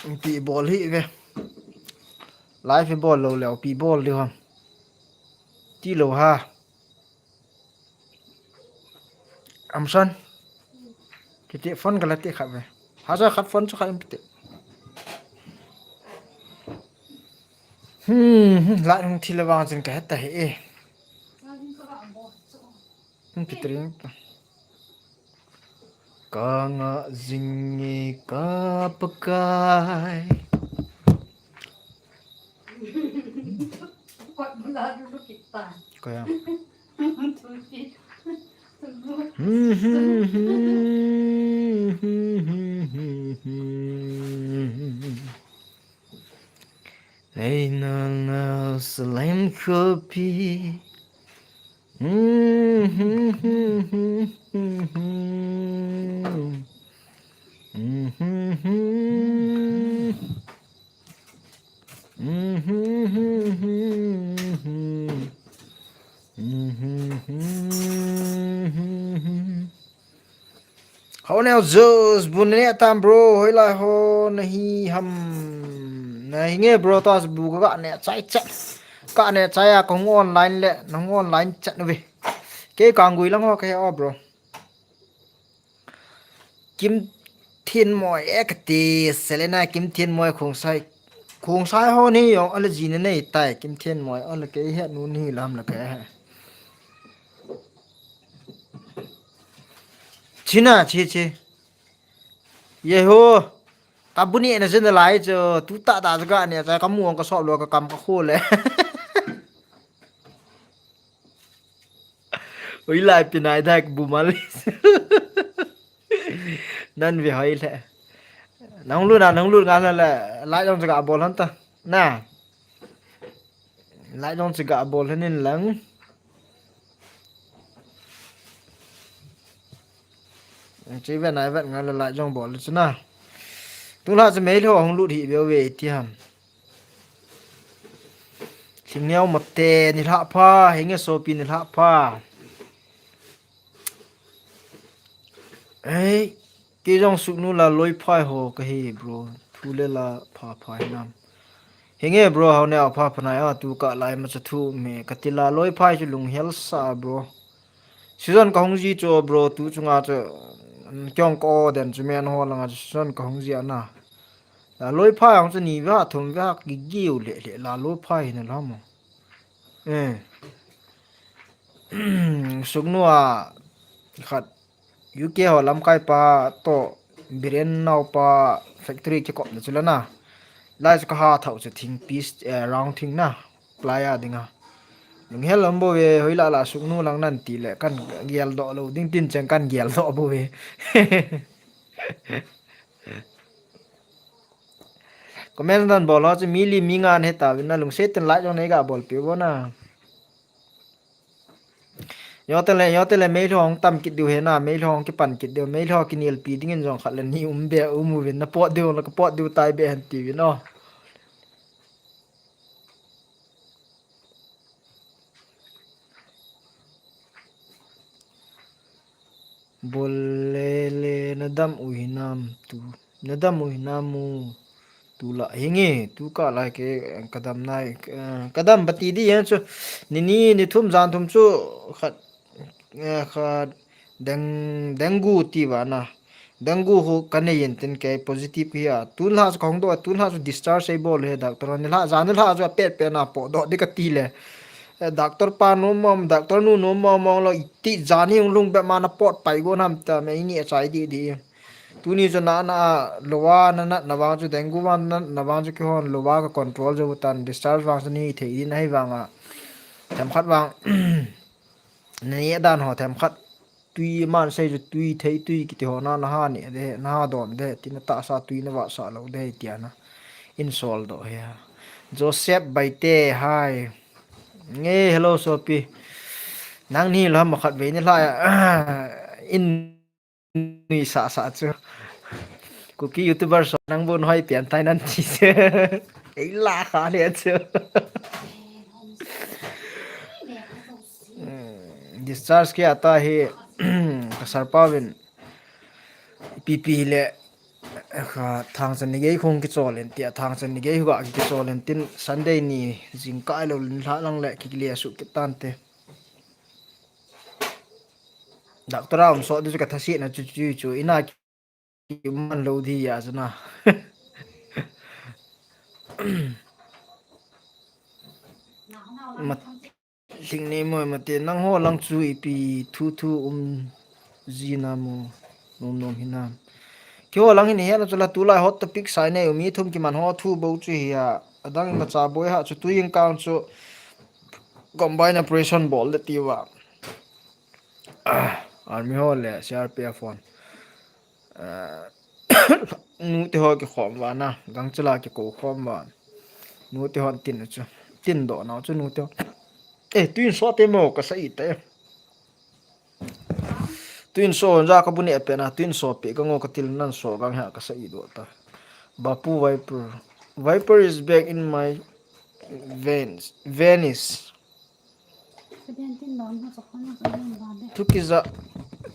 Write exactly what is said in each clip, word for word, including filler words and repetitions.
Pi bol hi ve. Live hi bol lou leu, pi bol diu ham. Ti lou ha. Amsan. Kiti phone kala ti khat ve. Haja khat phone chu khat im pite. Hmm, hmm, la hung thi le vang chin ka het ta he e. Hmm, pitring. Ka nga jing e ka Pakai. Kaya. Nei na na slime copy. Hau neo Zeus, bu ne tam bro, hoilai ho nahi ham. Nahi nge bro, ta bu ka ne chai chat. Ka ne chai a kong online le, nong online chat ve. Ke kang gui lang ho ke o bro. Kim Thin Moi e kati, Selena Kim Thin Moi Khongsai. Khongsai ho ni yong ala jina nei tai, Kim Thin Moi ala ke he nu ni lam la ke he. China chi chi. Ye ho. Ka bu ni na jin lai chu, tu ta ta ga ne ta ka mu ka so lo ka kam ka ho le. Ui lai pi nai dak bu mal. Nan ve hoi le. Nang lu na, nang lu nga la, la jong ga bol han ta. Na. Lai jong chi ga bol hanin lang. Chi ven ai ven nga la lai jong bol chu na. Tu la chi mei lo hung lut hi be ve ti ham. Thing neo mate ni lha pha, henge sopi ni lha pha. Ei, kei jong suknu la loi phai ho ka hi, bro. Thu le la pha pha hi nam. Henge, bro, hau ne a pha pha nai a tu ka lai ma cha thu me. Ka ti la loi phai chu lung hel sa, bro. Season ka hung ji cho, bro, tu chunga cho, mm, kyong ko den chu men ho langa chu season ka hung ji ana. La loi phai hung chu ni va thum va ki giu le le la loi phai na la mo. Eh. Suknu a khat U K ho lamkai pa to Biren nau pa factory kikop na chu la na. Lai chu ka ha thau chu thing piece, eh, round thing na. Playa dinga. Lung hel lam bo ve hoi la la suknu lang nan ti le kan gel do lo ding tin cheng kan gel do bo ve. Comment dan bol ho chu mi li mi nga ne ta vin na lungset ten like jong nei ga bol pe bo na. Yo te le, yo te le, mei lhong tam kit diu he na, mei lhong kipan kit diu, mei lhong kinel pi dingin jong khat le ni um be, um uvin na pot diu, na ka pot diu tai be han ti vin o. Bol le le na dam u hinam tu, na dam u hinam u. Tu la hinge, tu ka lai ke, eh, ka dam nai, eh, ka dam bati di yan chu. Ni ni, ni thum jan thum chu, khat, eh, khat, deng, dengue ti va na. Dengue ho ka nei yin tin ke positive hi a. Tun la chu ka hong do, tun la chu discharge ei bol he doctor. Ni la, jan ni la chu a pet pet na po do di ka ti le. Eh, doctor pa nom mom, doctor nu nom mom mom lo iti jan hi hung lung be ma na pot pai go nam ta me ni a chai di di. Tuni chu na, na, lowa na, na, na vang chu dengue vang na, na vang chu kihon lowa ka control jo tan discharge vang chu ni thei din ahi vang a. Themkhat vang. Na ni dan ho themkhat. Tui man sei chu tui thei tui kiti ho na, na ha ni de, na ha don de, ti na ta sa tui na va sa lo de, ti ana. In sol do he. Joseph Baite, hi. Nge, hello, sopi. Nang ni lo ma khat ve ni la. In Nui sa sa chu. Kuki YouTuber so nang bon hoi pian tai nan ti se. Ei la kha le chu. Hmm, discharge ke ata hi ka sir pa vin P P le Kha, thangchan ni gei khong kichol in tia, thangchan ni gei huga kichol in tin Sunday ni jingkah lou lin lha lang le kikile su kitante. Doctor a um so di chu ka thasi na chu chu chu ina ki man lo di ya chu na. Mat Lhing nei moi mate, nangho lang chu ipi thu thu um ji na mo, nom nom hi na. Keiho lang hi ni hena chu la tulai hot topic sai nei, mi thum kiman ho thu bou chu hi a, adang imacha boi ha chu tu jingkah chu combine operation bol le ti uva. Ah, army ho le C R P F hon. Ah, nute ho kikhom uva na, gangchela kikou khom uva. Nute hon tin chu. Tin doh nau chu nute hon. Eh, tuin so te mo ka sa i te. Tuin so ja ka bu ne pe na, tuin so pe ka ngo ka til nan so gang ha ka sa i doh ta. Bapu Viper. Viper is back in my veins. Venice. Thu kija,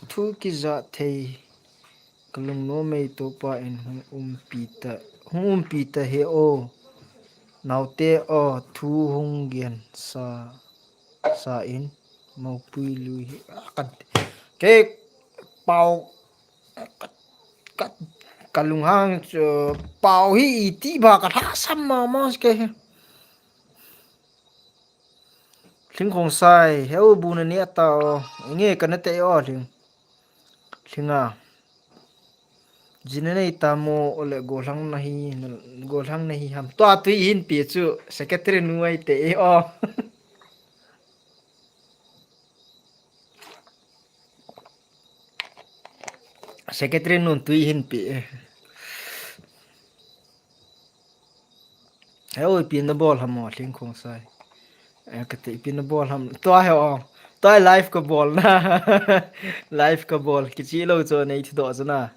thu kija thei. Ka lungnom mei topa in hung umpi ta, hung umpi ta he o. Naute o, thu hung gen sa, sa in. Mopui lui hi. Ah, ka, ke pau, ka, ka, ka lunghang chu pau hi iti ba ka lhasam mama ke. Lhing Khongsai, heu bu na ne ta o. Inge ka na te o Lhing. Lhing a. Jina nei ta mo o le gollhang na hi, gollhang na hi ham. Tua tui hin pi chu secretary nu ai te o. Secretary nun tui hin pi. Heu ipi na bol ham o Lhing Khongsai. Eh, ka te ipi na bol ham. Tua he o. Tua live ka bol na. Live ka bol. Kichi lo chu nei thi doh chu na.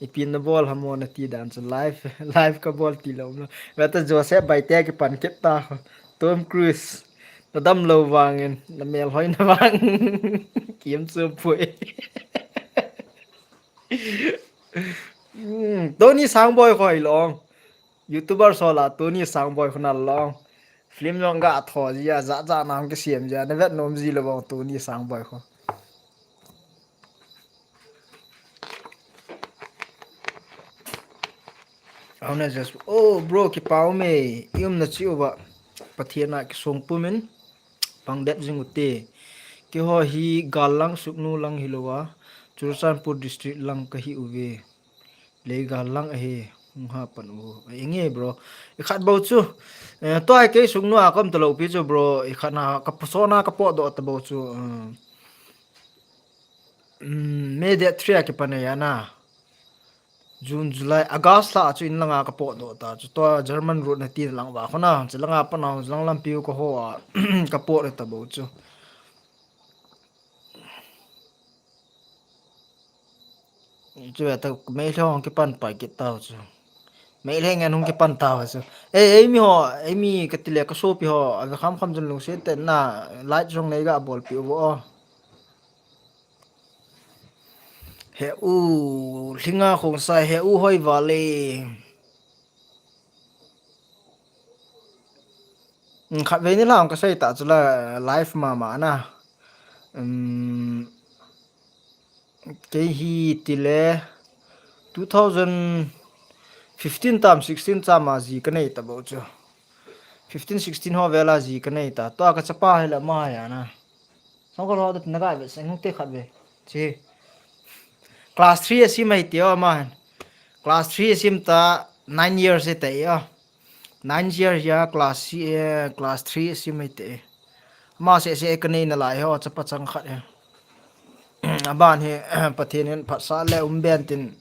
Ipi na bol ham o na ti dan chu live, live ka bol ti lo na. Weta Joseph Baite kipan kit ta. Tom Cruise. Na dam lo vangin, na mel hoi na vang. Kim chu pui. Hmm, Tony Sangboi khoi long. YouTuber so la Tony Sangboi khona long. Film jong ga tho ji a, ja ja nam kisiam ji a, na vet nom ji lo bang Tony Sangboi kho. Auna just, oh, bro, kipau me, i umna chi uva. Pathian a kisong pumin, pang det jing ute. Keiho hi gal lang Sugnu lang hilou a, Churachandpur district lang ka hi uve. Lei gal lang ahi, hung ha pan u. Inge, bro. I khat bou chu. Eh, tua kei Sugnu a kom ta lou pi chu, bro. I khat na ka pu so na ka po doh ta bou chu. Eh, mm, May date three a kipan a ya na. June, July, August la chu in langa ka po doh ta chu. Tua German road na ti lang va khona. Chu langa pan a lang lampi u ka ho a. Ka po ta bou chu. Chu ta Meitei hung kipan pai kit tau chu. Meitei ngen hung kipan tau chu. Ei, ei mi ho, ei mi ka ti le ka sopi ho, a ve kham kham chun lungset tah in na, light jong nei ga bol pi u vo. He u, Lhinga Khongsai, he u hoi vale. Khatvei ni lang ka sei ta chu la live mama na. Um, kei hi ti le two thousand fifteen tam sixteen tam a ji ka nei ta bou chu. Fifteen sixteen ho vel a ji ka nei ta. Tua ka chapa hi la ma ya na. Song ka lo da na ga ve seng hung te khat ve. Chi. Class three a sim ai ti o ma. Class three a sim ta nine years e ta e o. Nine years ya class, eh, class three a sim ai te. Ma se se ka nei na lai ho chapa chang khat e. Aban hi Pathian in phatsa le um ben tin.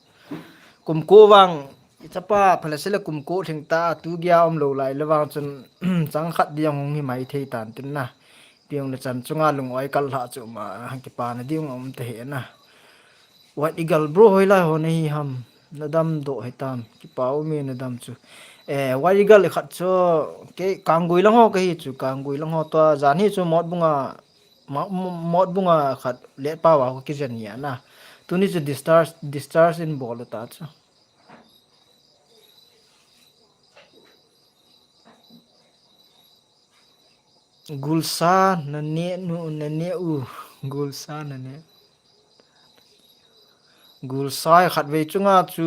Kum ko vang i chapa phala se le kum ko thing ta tu gia um lo lai le vang chun chang khat diang hung hi mai thei tan tin na. Diang le chan chunga lung oi kal hla chu ma kipa na diang um te he na. White Eagle bro hoi lai ho na hi ham. Na dam doh hi tam. Kipa um e na dam chu. Eh, White Eagle khat chu ke Kanggui lang ho ka hi chu Kanggui lang ho tua jan hi chu Motbung a Ma-, mo-, Motbung a khat let pa wa ko kijen nia na. Tuni chu discharge, discharge in bol ta chu. Gulsa na ne nu, na ne u. Gulsa na ne. Gulsa khatvei chunga chu,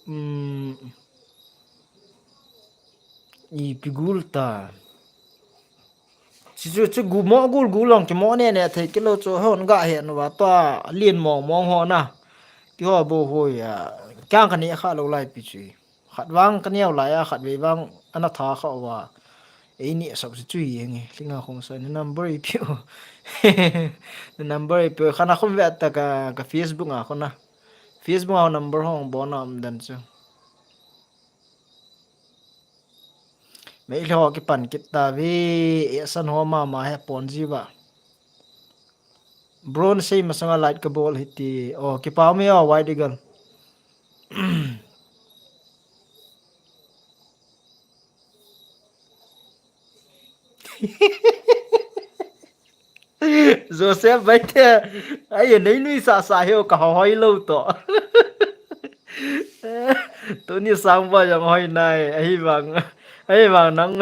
um, ipi gul ta. Chu, chu, chu gu mo gul gul long chu mo ne ne thei kilo chu hon ga he no va to lien mong mong ho na. Ki ho bo ho ya. Kyang ka ne kha lo lai pi chu. Khat vang ka neo lai a, khat vei vang ana tha kha uva. Ei ni sap si chui eng e. Linga khong sa ni number i piu. Ni number i piu. Khana khum ve ta ka, ka Facebook a khona. Facebook a number hong bo na um dan chu. Mei lo ki pan kit ta ve. E san ho ma ma he pon ji va. Bro, na sei masanga like ka bol hiti. Oh, kipa me oh, White Eagle. Joseph Baite, ai, nei nui sa sa heo ka hoi lo to. Tuni sang ba jong hoi nai, ahi vang, ahi vang nang,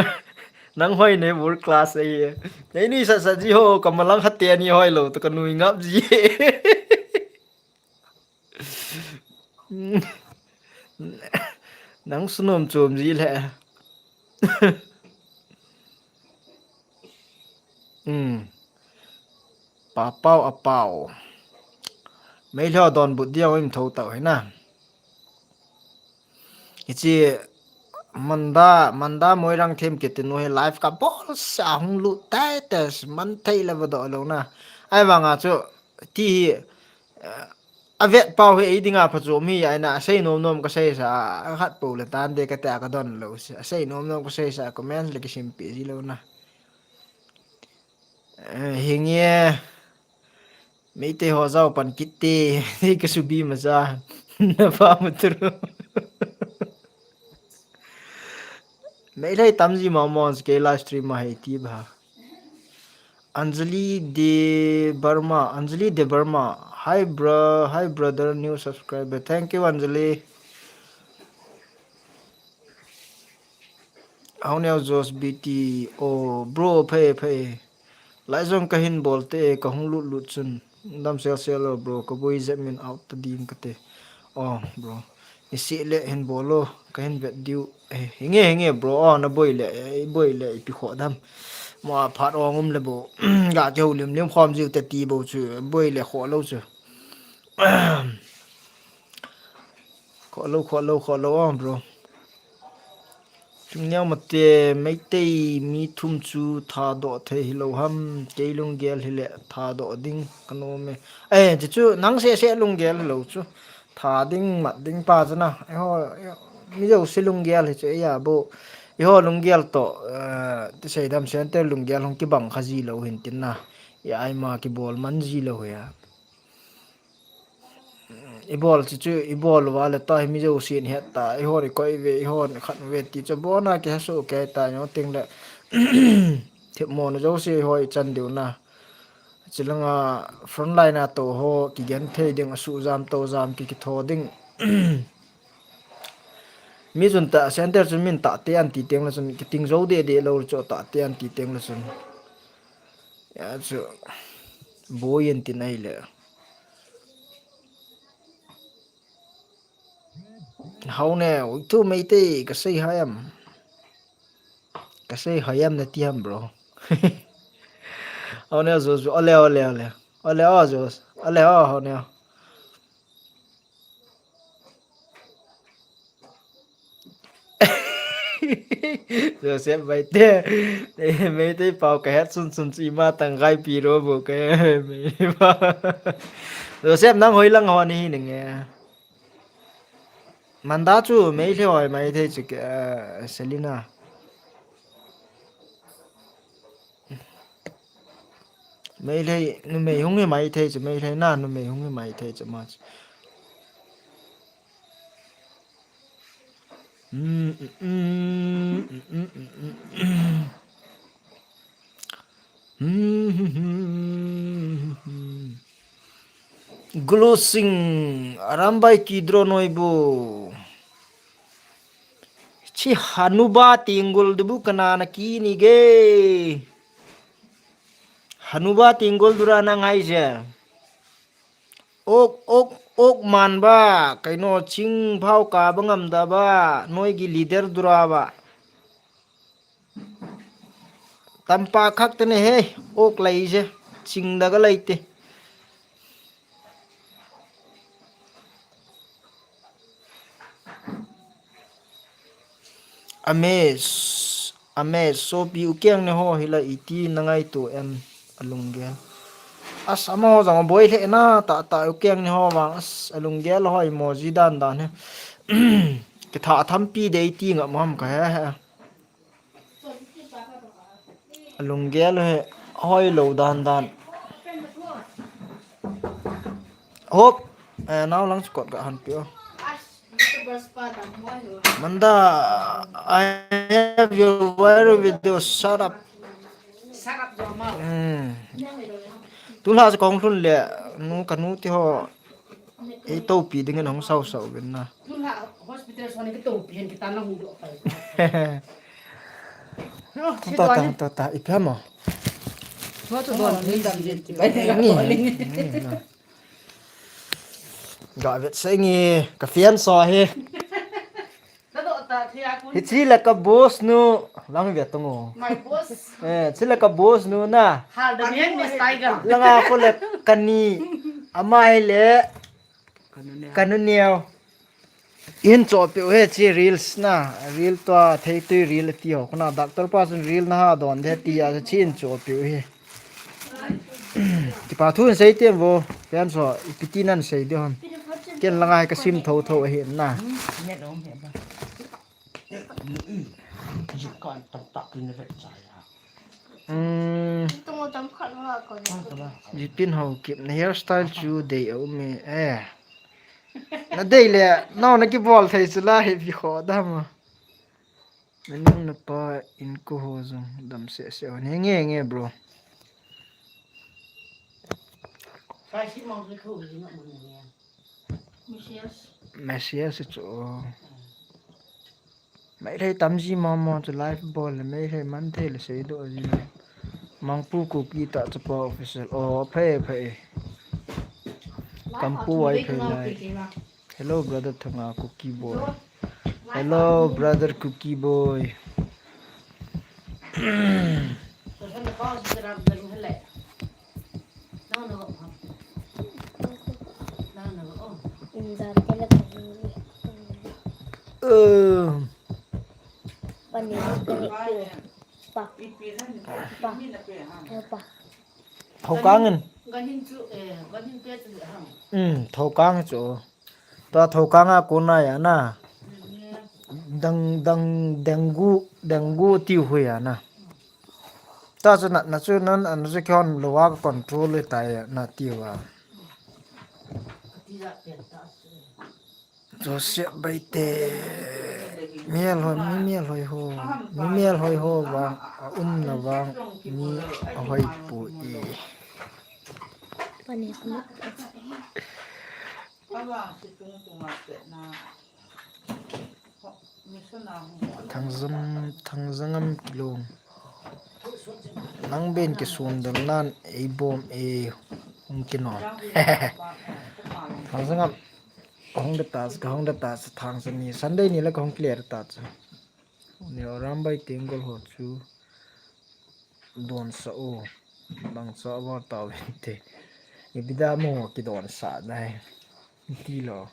nang hoi nei world class ahi. Nei nui sa sa ji ho, ka malang kha te ni hoi lo, to ka nui ngap ji. Nang sunom chom ji le. Hmm. Pa pau a pau. Mei lo don but dia wim tho tau hina. Ichi manda, manda moi rang them ke tinu he life ka bol sa hung lu tai te man thei le ba do lo na. Ai vanga chu ti hi, eh, a vet pau he ei dinga pha chu mi ai na sei nom nom ka sei sa a khat po le tan de ka ta ka don lo se. Sei nom nom ka sei sa comments le ki sim pi ji lo na. Eh, hinge. Meitei ho jao pan kit te, ka subi ma ja. Na pa ma turu. Meitei tam ji ma mon ke live stream ma hei ti ba. Anjali De Burma, Anjali De Burma. Hi bro, hi brother, new subscriber. Thank you, Anjali. Hau neo Jos B T, oh, bro, phei, phei. Lai jong ka hin bol te, ka hung lut lut chun. Dam sel sel lo, bro, ka boi jep min out ta ding ka te. Oh, bro. Ni si le hin bol lo, ka hin vet diu. Eh, hinge, hinge, bro, oh, na boi le, eh, boi le, ipi kho dam. Mo a phat ong um le bo. Ga ke ho lim lim khom jiu te ti bo chu, boi le kho lo chu. Kho lo, kho lo, kho lo, oh, bro. Chung neo mate, Meitei mi thum chu tha doh thei hi lo ham, kei lunggel hi le tha doh ding ka nom e. Eh, chu chu nang se se lunggel hi lo chu. Tha ding, mat ding pa chu na. Eh, ho, eh, mi jo se lunggel hi chu, eh, ya bo. I ho lunggel to, eh, ti sei dam center lunggel hong kibang kha ji lo hin tin na. Ya ai ma kibol man ji lo ya. I bol chu chu, i bol uva le ta hi mi jo sin het ta, i hon i koi ve, i hon khat ve ti chu bona ke ha su ke ta nyo ting le. Thip mo na jo si hoi chan diu na. Chilanga frontline a to ho, ki gen thei ding a su jam to jam ki ki tho ding. Mi chun ta center chun min ta te an ti teng le chun ki ting jo de de lo chu ta te an ti teng le chun. Ya chu boi an tin ai le. Hau ne, ui tu Meitei, ka sei hai am. Ka sei hai am na ti ham, bro. Hau ne, Jos, ole, ole, ole. Ole, o, Jos. Ole, o, hau ne. Joseph Baite, Meitei pau ka het sun sun chi ma tang gai pi ro bo ka he Meitei pau. Joseph nang hoi lang ho ni hi ning e. Manda chu Meitei hoi mai thei chu ke, eh, Selina. Meitei, numei hung hi mai thei chu, Meitei na numei hung hi mai thei chu ma chu. Gulu Singh, Arambai ki dro noibu. Chi hanuba tinggul dubu kana na ki ni ge. Hanuba Tingol Dura na ngai je. Ok, ok, ok man ba, kaino ching phau ka ba ngam da ba, noi gi leader Dura ba. Tampa khak te ne he, ok lai je, ching da ga lai te. Ames, ames, sopi u keng ne ho hila iti na ngai tu em alunggel. As ama ho jang boi le na ta ta u keng ne ho vang as alunggel hoi mo ji dan dan he. Ke tha tham pi de iti nga mo ham ka he he. Alunggel he hoi lo dan dan. Hop. Eh, nau lang chukot ka han pio. Manda, I have your viral video. Shut up. Hmm. Tu la sa kong lhun le nu ka nu ti ho. Ei topi dingin hong sau sau vin na. Tun la hospital soni ka topi hen kita na hung do pai. Tota, tota, ipi ham mo. Tua tu don ni dam din ki bai. Ni, ni, na. Ga vet se ngi ka fian so he. Hichi la ka boss nu lang ve tong o. My boss. Eh, chi la ka boss nu na. Hal da mian Miss Tiger. Langa ko le kani. Ama hi le. Kanu neo. In cho pe he chi reels na. Reel to thei tu reel ti ho. Kuna doctor pa sun reel na ha don de ti a chi in cho pe he. Kipa thu in sei tem vo. Pen so, ipi ti nan sei de hon. Ken langa ka sim tho tho he na. Net om he ba. Ji kan tak tak ni vet cha ya. Hmm. Tung tam khat nga ko ne. Jipin Haokip na hairstyle chu dei a um e. Eh. Na dei le, nau na kibol thei chu la he vi kho da ma. Na nung na pa in ko ho jong dam se se on he nge nge bro. Sai si mang ko thu ni na mun ne. Messias. Messias chu. Meilhei tam ji mama chu live bol le Meilhei man thei le sei doh ji le. Mangpu Kuki ta chapa official. Oh, phei, phei. Kampu wai phei lai. Hello, brother Thanga Kuki boy. Hello, brother Kuki boy. Injan te la ka ni. Eh. Pani ka ni. Pa. Pa. Pa. Thokang in. Ganin chu, eh, ganin pe chu hang. Hmm, thokang chu. Tua thokang a kona ya na. Dang, dang, dengue, dengue tiu hui ya na. Ta chu na, na chu nan, an chu kihon lo a ka control le ta ya na tiu a. Joseph Baite, mial hoi, mi mial hoi ho, mi mial hoi ho vang, a umna vang, mi a hoi pu e. Pani kama. Thangjam, Thangjangam Kilong. Nang ben kisum dam nan ei bom e hung kinon. Thangjangam. Hung da ta, ka hung da ta, Thangjam ni, Sunday ni la ka hung clear ta. Ni Rambai Tenggol ho chu. Don sa o. Bang sa va tau te. Ipi da mo ki don sa dai. Ti lo.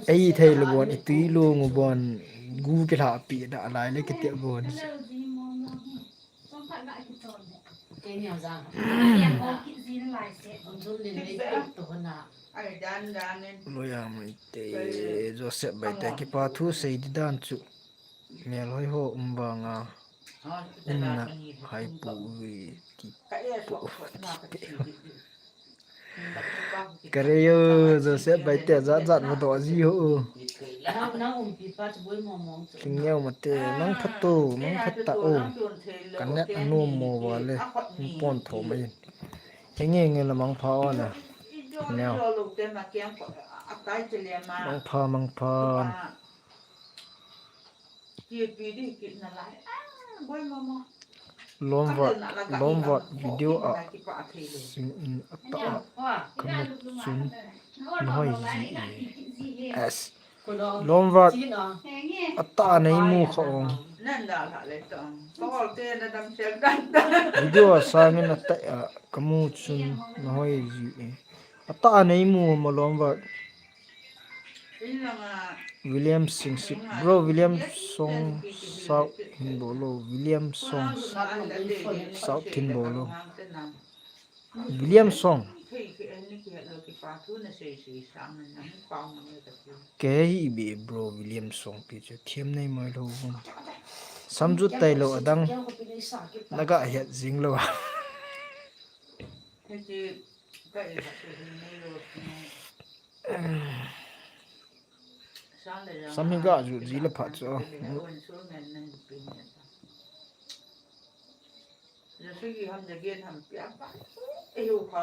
Ei thei le bon, i tui lo ngu bon, gu ki la pi da lai le ki te bon. Lo ya mai te, Joseph Baite kipa thu sei di dan chu. Mial hoi ho um vanga. Umna hai pu ui ti pu ti pe. Kare yo, Joseph Baite jat jat ma do ji ho. King neo ma te, mang phat to, mang phat ta o. Kan net anu mo wa le, pon tho mai. Henge nge la mang pha o na. Neo. Mang pha, mang pha. Kipi di kit na lai. Ah, boi mama. Lomvat, Lomvat video a sing in atah a kamu chun nahoi ji e. Yes. Lomvat atah a neimu kha ong. Video a sangin atah a kamu chun nahoi ji e. Atah a neimu ma Lomvat. William Singsit. Bro, William Song South hin bolo. William Song South hin bolo. William Song. Kei hi ibe bro, William Song pi chu thiam nei moi lou vun. Samjut tai lou adang. Naga het jing lou. Sam hi ga ju ji le phat chu.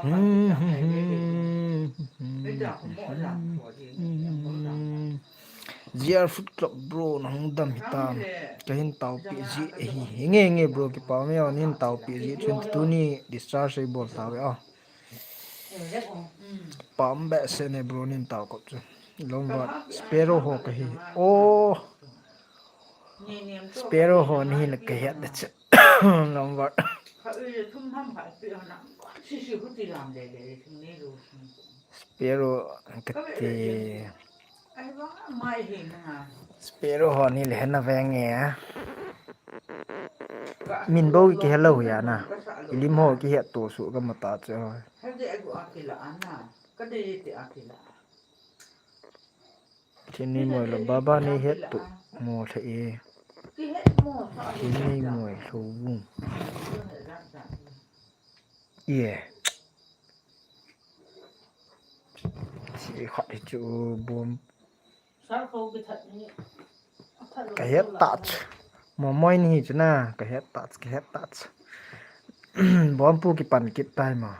Hmm, hmm, hmm, hmm. G R Food Club bro, nahung dam hitam. Kahin taopi ji ahi. Henge, henge bro, kipa me on hin taopi ji. Twenty-two ni discharge ei bol tave a. Pam behseh ne bro, nin tao kop chu. Lomvat Sparrow ho kahi. Oh. Sparrow ho ni hin kahet da chu. Lomvat. Sparrow kati. Sparrow ho ni le na venge. Min bou kihe lou hi ana. Ilim ho kihe to su ka mata che ho. Thin nei moi lou baba nei het tu mo the e. Thin nei moi lou vung. Ye. Si khat hi chu bom. Kahet tah. Mo moi ni hi chu na, kahet tah, kahet tah. Bom pu kipan kit tai ma.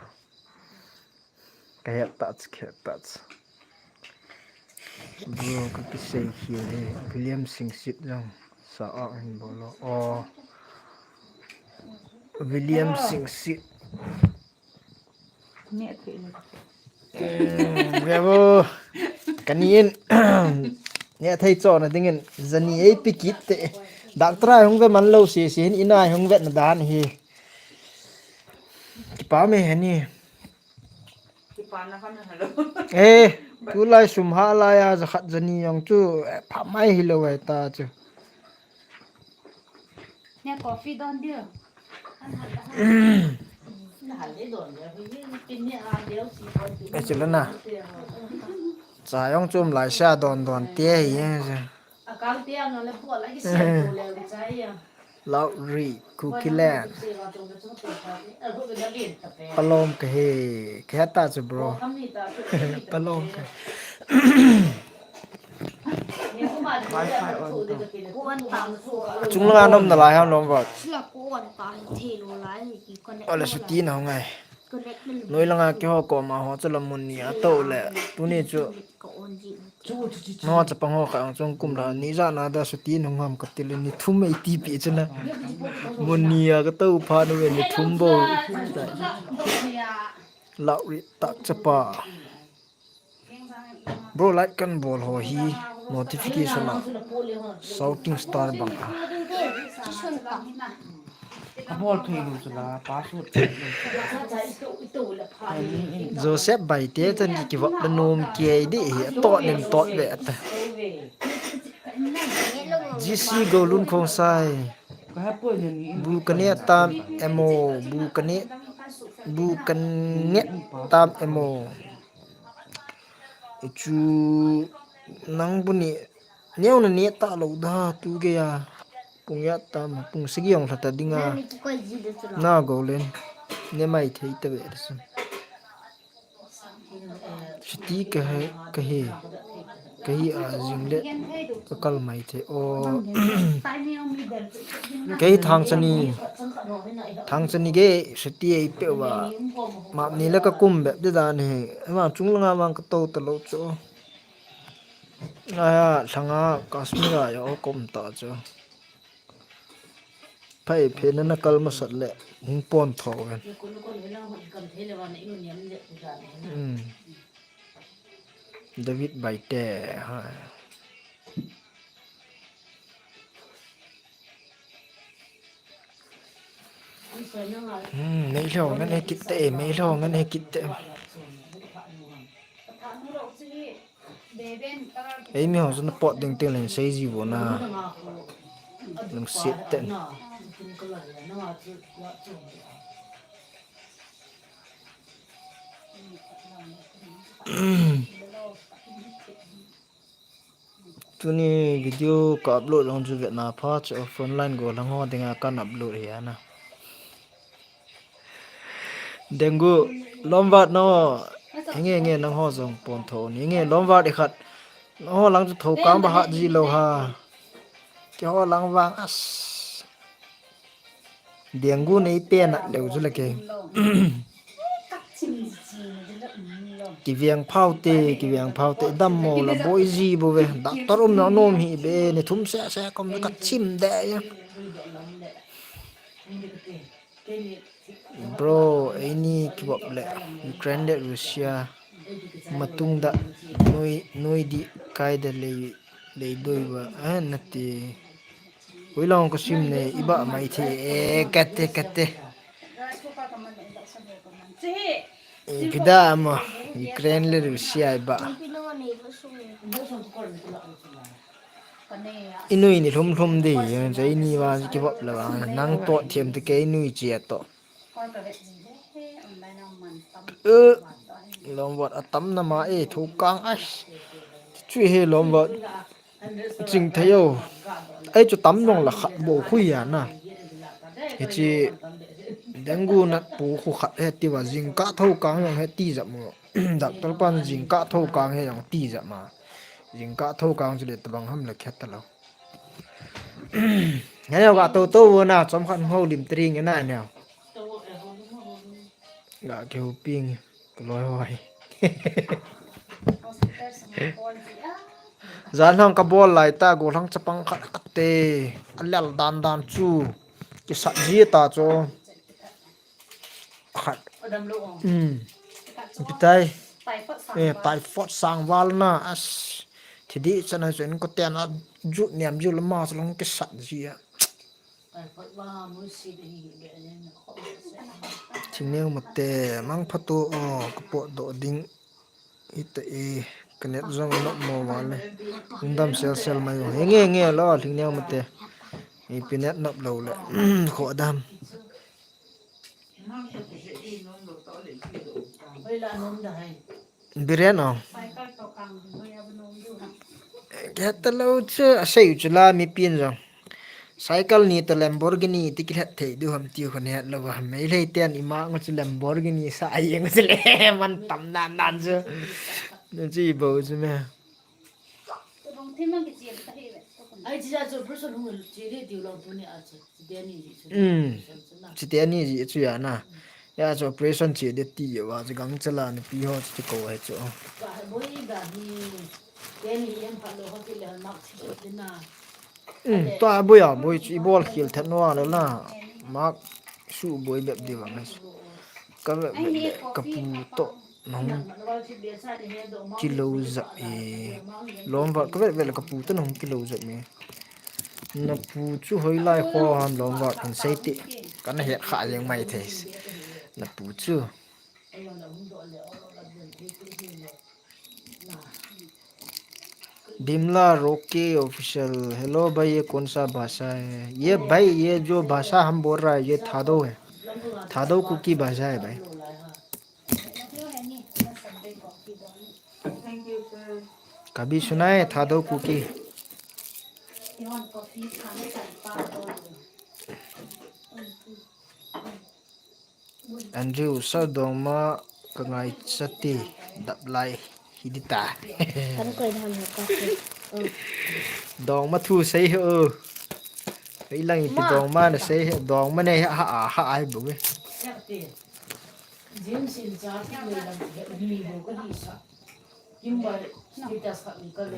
Kahet tah, kahet tah. Bro, ka kisei khel e. William Singsit jong sa a hin bolo. Oh. William Singsit. Neh thei le. Hmm, bravo. Kani in. Neh thei chona dingin. Jani ei pi kit te. Doctor a hung ve man lou si si hin ina hung ve na dan hi. Kipa me he ni. Kipa na khan halo. Eh, tulai sum ha lai a ja khat jani jong chu, eh, pha mai hi lou ai ta chu. Neh coffee don dia. Ka chila na. Cha jong chum lai sa don don te hi e. Akang te ang le po la ki se to le cha ya. Lauri, Kukiland. Palom kahe, kahe ta chu bro. Palom kahe. Chung langa nom nalai ham Lomvat. Ole suti na ngai. Noi langa kiho koma ho chu la mun ni a to le. Tuni chu. No chapang ho kha ang chung kum la ni ja na da suti nung ham ka til ni thum ei ti pi chu na. Mun ni a ka to pha nu ni thum bo. Lauri tak chapa. Bro, like kan bol ho hi notification a shouting star bang a. Ka bol thei lou chu la, password. Joseph Baite chan ki kivop le nom kei di hi, tot nem tot ve ta. G C Golun Khongsai. Ka ha poi ne ni. Bu kane tam emo, bu kane, bu kane tam emo. Chu nang bu ni, neo na ne ta lou da tu ke ya. Pung ya tam, pung sagi ong lhata dinga. Na Golen. Ne mai thei ta ve da sun. Siti kahe, kahe, kahi a jing le ka kal mai the. O, kahi Thangchani, Thangchani ge siti ei pe uva. Map ni le ka kum bep de dan he. Ema chung langa mang ka to ta lou chu. Aya, lhanga Kashmir a ya o kum ta chu. Phai phe na na kal masat le hung pon tho ven. Hmm. David Baite, ha. Hmm, meilhou ngan he kit te, meilhou ngan he kit te. Ei mi ho jun pot ding ting len sei ji vo na. Lungset te. Tuni video ka upload jong chu vetna pha chu frontline gollhang ho dinga kan upload hi ana. Dengu, lomvat no. Hinge nge nang ho jong pon tho ni nge lomvat i khat. Nang ho lang chu tho kang ba hat ji lo ha. Keiho lang vang as. Dengu nei pe na leu chu le ke. Kiveng phau te, kiveng phau te, dammo la boi ji bo ve. Doctor um na nom hi be, ni thum se se kom ka chim de ya. Bro, eini kibop le Ukraine le Russia matung da noi noi di kai da lei lei doi ba, eh, nati. Hoilang ka sim ne, iba mai the, eh, kate, kate. Eh, pida mo, Ukraine le Russia iba. Inui ni lhum lhum di, yang jai ni wa ki wap la wa, nang to thiam te ke inui chi to. Eh, lomvat atam na ma e, thu kang ai. Chu he lomvat. Ching thei o. Ai chu tam nong la khat bo khui ya na. Hichi dengu nat pu khu khat he ti wa jingkah tho kang jong he ti jap mo. Doctor pan jingkah tho kang he jong ti jap ma. Jingkah tho kang chu le tabang ham la khet ta lo. Ngai ga to to wo na chom khat ho lim tring na ne. Ga ke hu ping. Ka loi hoi. Jan hang ka bol lai ta, gollhang chapang khat khat te. A lel dan dan chu. Kisat ji ta chu. Khat. Hmm. Pitai. Eh, typhoid sang val na. As. Thidi chana chu in ko ten a ju niam ju lama chu long kisat ji a. Thingneo mate, mang phato o, ka pot doh ding. Ita e, ka net jong nop mo vale. Ung dam sel sel mai o. He nge nge lo, thingneo mate. Ipi net nop lo le. Kho dam. Biren o. Khet ta lo chu, asei u chu la mi pin jong. Cycle ni to Lamborghini ti kilhet thei du ham ti khon het lo ham. Meilhei ten ima ngo chu Lamborghini sa ai ngo chu le man tam nan nan chu. Nu chi bo chu me. Ai chi ja chu person hung chi le diu lo tu ni a chu. Chite ani ji chu. Hmm. Chite ani ji chu ya na. Ya chu operation chi de ti yo wa chu gang chala ni pi ho chu ko he chu. Hmm, to a boi a, boi chu i bol khel thet no a lo na. Mak su boi bep di vang. Ka ve ve le ka pu to nong kilo jap e. Lom va ka ve ve le ka pu to nong kilo jap me. Na pu chu hoilai kho ham lom va kan sei ti. Kan het kha jeng mai thei. Na pu chu. Bimla Rocky Official, hello भाई, ये कौन सा भाषा है? ये भाई, ये जो भाषा हम बोल रहा है, ये थाडो है, थाडो कुकी भाषा है भाई। कभी सुना है थाडो cookie? Andrew, sir, dongma ka ngaicha te, dap lai hi di ta. Kan koi dam ha ka. Dongma thu sei ho. Hei lang ipi dongma na sei he, dongma ne ha ha ha ai bu. Jim sin cha ki le lang he mi bu ka hi sa. Kim ba status khat ni ka le.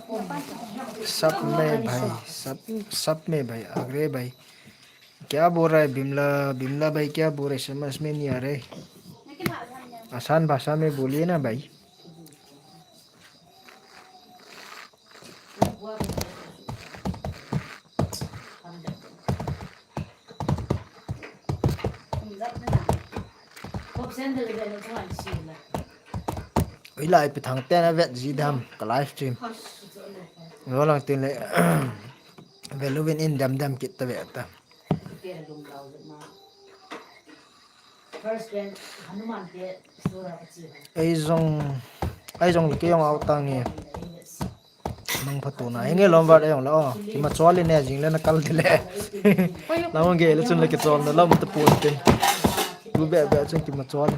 सब में भाई, सब, सब में भाई, अरे भाई, क्या बोल रहा है बिमला? बिमला भाई क्या बोल रहे, समझ में नहीं आ रहे। आसान भाषा में बोलिए ना भाई। Oi, lai pi thang ten a vet ji dam ka live stream. Lo lang tin le, ve lo vin in dam dam kit ta ve ta. Ei jong, ei jong le kei jong au ta nge. Nang pha tu na, ei nge lom vat ei jong le, oh, ki ma chol le ne jing le na kal ti le. Lam nge le chun le ki chol na lam ta pu tin. Tu be be chun ki ma chol.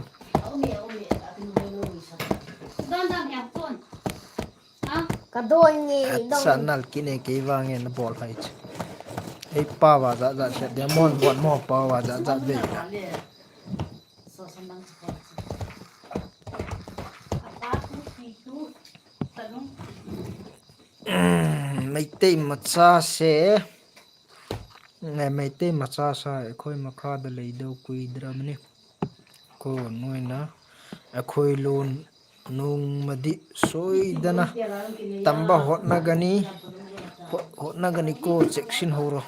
Ka don ni, don. Sa nal ki ne kei vang nge na bol hai chu. Ei pa va ja ja se de mon bon mo pa va ja ja ve. Meitei macha se, ne, Meitei macha sa, ekhoi makha da leidou kuidra mani. Ko noina, ekhoi lon nung madi soidana. Tamba hotna gani, ho-, hotna gani ko cheksin horo.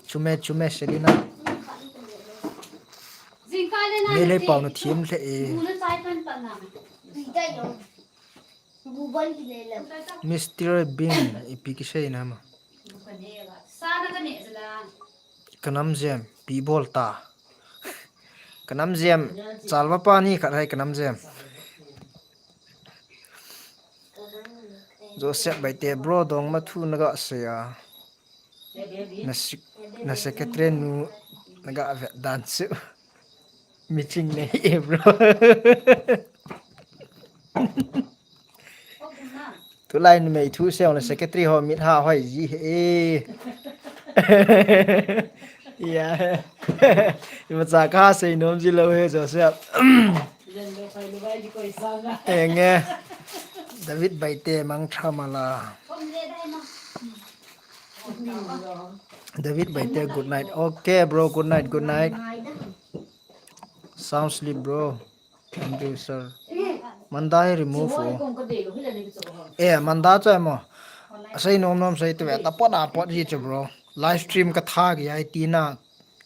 Chume, chume, Selina. Nge le pau na thiam le e. Mister Bean, ipi kisei na ma. Kanam jem, pi bol ta. Kanam jem, chalva pa ni khat hai kanam jem. Joseph Baite bro dong ma thu na ga se a. Na sec-, na secretary nu na ga vet dan chu. Miching nei e bro. Tulai numei thu se na secretary ho mit ha hoi ji he. Ya. Ima cha ka sei nom ji lo he Joseph. Enge. David Baite mang tha mala. David Baite, good night. Okay, bro, good night, good night. Sound sleep, bro. Thank you, sir. Manda hi remove o. Eh, Manda chu emo. Asei nom nom sei tu ve, ta pot a pot hi chu, bro. Live stream ka tha ki ai ti na.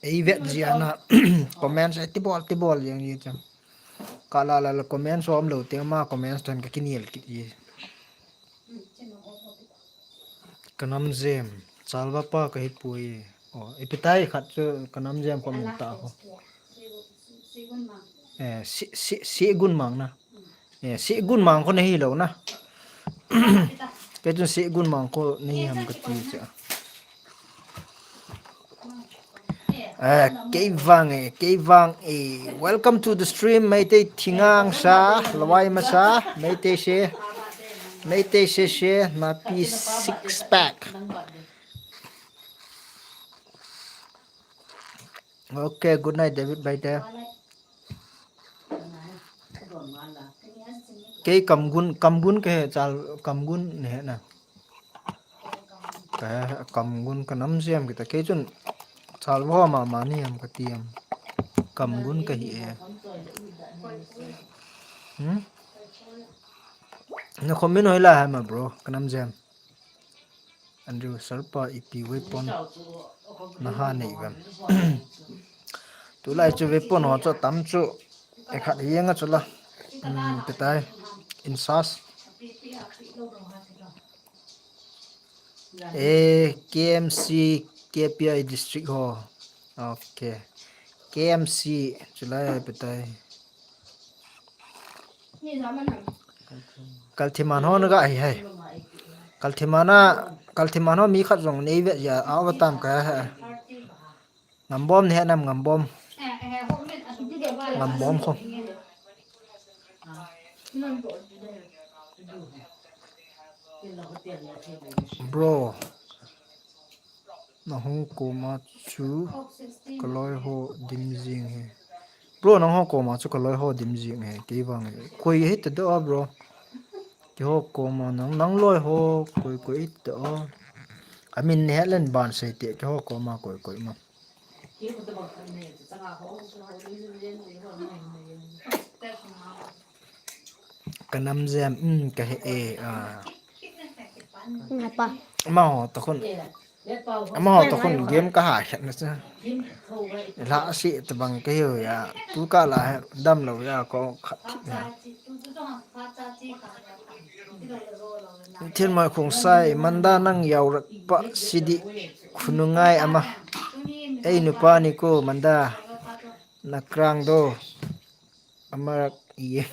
Ei vet ji ana. Comments ei ti bol, ti bol jeng ji chu. Ka la la la comments om lo te ma comments ton ka kinel kit ji. Kanam jem, chalva pa ka hi pui. Oh, ipi tai khat chu kanam jem ko min ta ho. Eh, si, si, si gun mang na. Eh, si gun mang ko nahi lo na. Kei chun si gun mang ko nahi ham ka ti cha. Eh, kei vang e, kei vang e. Welcome to the stream, Meitei Thingang sa, Lawai Masa, Meitei se, Meitei se se, Napi six pack. Okay, good night, David Baite. Kei kamgun, kamgun ke he chal, kamgun ne he na. Ka he kamgun kanam jem kita kei chun chalvo ma ma ni am ka ti am. Kamgun ka hi e. Hmm? Na comment hoi la ha ma bro, kanam jem. Andrew Sarpa ipi weapon na ha nei vem. Tulai chu weapon ho chu tam chu e khat hiang a chu la. Hmm, petai. Insas. Eh, K M C, K P I district ho. Okay. K M C, chulai petai. Kalthiman ho na ga hi hai. Kalthiman a, Kalthiman ho mi khat jong nei ve ya, a va tam ka ha. Ngambom ne nam Ngambom. Ngambom ko. Bro. Nahung koma chu kaloi ho dim jing he. Bro, nahung koma chu kaloi ho dim jing he. Kei vang he. Koi he ta do a, bro. Keiho koma nang, nang loi ho koi koi te o. Amin ne hetlen ban sei te, keiho koma koi koi ma. Ka nam jem, um, ka he e, ah. Ngapa. Amaho toh khun. Amaho toh khun game ka ha khet na cha. La si tabang ka hiu ya. Tu ka la he dam lo ya ko khat thip ya. Thin mai khung sai manda nang yau rak pa sidi khunu ngai ama. Ei nupa ni ko manda na krang do. Amarak iye.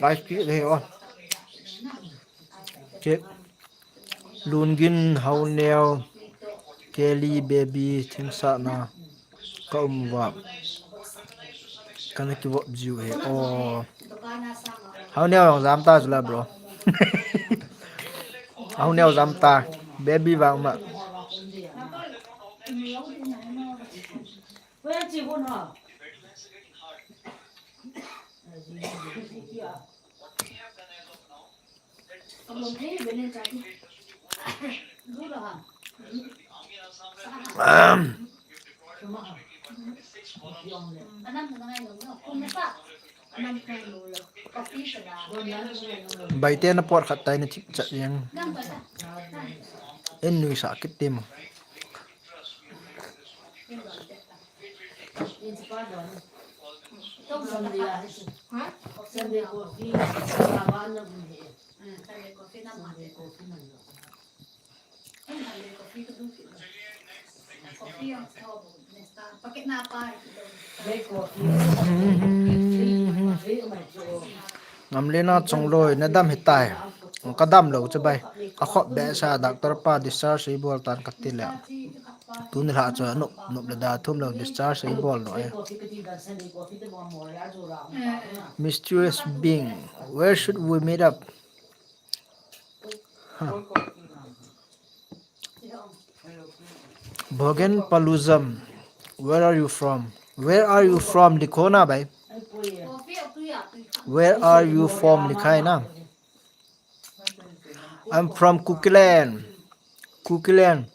Guys, ki le o. Ke Lungin Haoneo Kelly baby thingsa na ka um va. Kana ki vop jiu he. O. Haoneo jam ta jula bro. Haoneo jam ta. Baby vang ma. Baite na por khat tai na thip chat yang. En nui sa kit tim. Ngamlena Chongloi, na dam hitai. Ka dam lou chu bai. Ka khop be sa, doctor pa discharge ei bol tan ka ti le. Tuni lha chu nop, nop le da thum lou discharge ei bol lou e. Mysterious being, where should we meet up? Huh. Bogen Paluzam, where are you from? Where are you from? Likho na bai. Where are you from? Likhai na. I'm from Kukiland. Kukiland.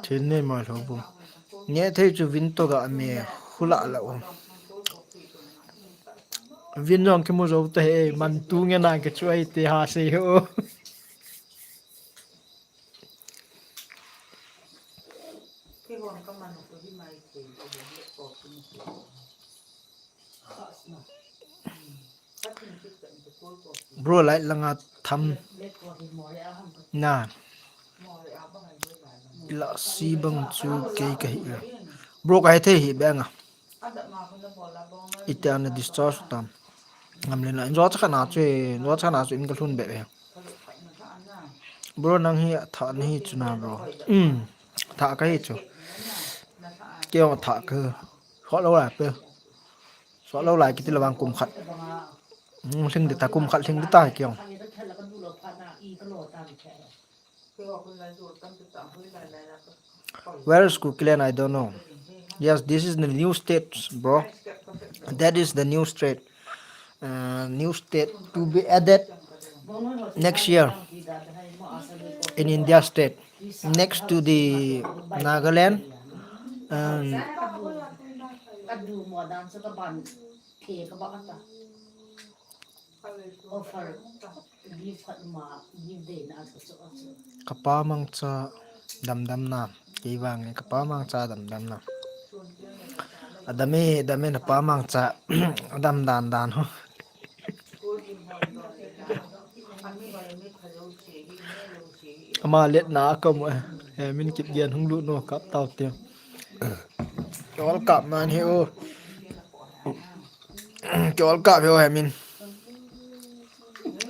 Thin nei mai lou bu. Nge thei chu vin to ga me hula la o. Vin jong kimu jou ta he, man tu nge na ke chu ai te ha sei ho. Bro, light langa tham na. Ila si bang chu kei ka hi. Bro, ka he thei hi bang a. Ite ana discharge tam. Ngamlena, injo cha khana chu, injo cha khana chu in ka lhun be be. Bro, nang hi tha na hi chu na, bro. Um, tha ka hi chu. Kei jong tha ka. Sot lou lai pe. Sot lou lai kiti la vang kum khat. Um, hling di ta kum khat hling di ta kei jong. Where is Kukiland? I don't know. Yes, this is the new state, bro. That is the new state. Uh, new state to be added next year in India state, next to the Nagaland. And Kapa mangcha damdam na. Kei vang e kapa mangcha damdam na. Adame, adame na pa mangcha. Adam dan dan ho. Ama let na ka mo e. Min kit gian hung lut no kap tau te. Kol kap man he o. Kol kap he o he min.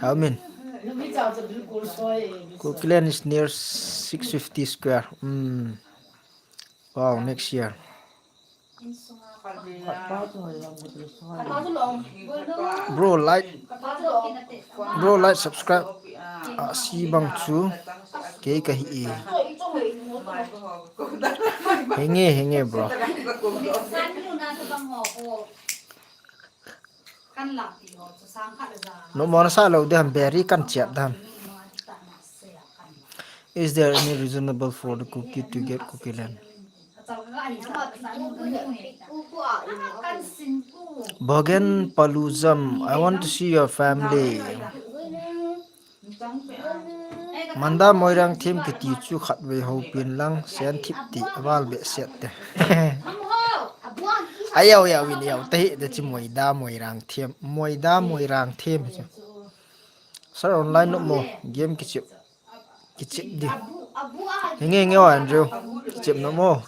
How min? Kukiland is near six fifty square. Mm. Wow, next year. Bro, like, bro, like, subscribe. Ah, si bang chu kei ka hi e. Henge, henge, bro. No mo na sa lo de ham, beri kan chiat de ham. Is there any reasonable for the Kuki to get Kuki land? Bogen Paluzam, I want to see your family. Manda Moirang them kiti chu khatvei houpin lang, sen thip ti aval behseh te. Ayau, yau, in yau, te hi, te chi Moida Moirang them, Moida Moirang them chu. Sir, online no mo, game kichip. Kichip di. Nge, nge, wa, Andrew. Kichip no mo.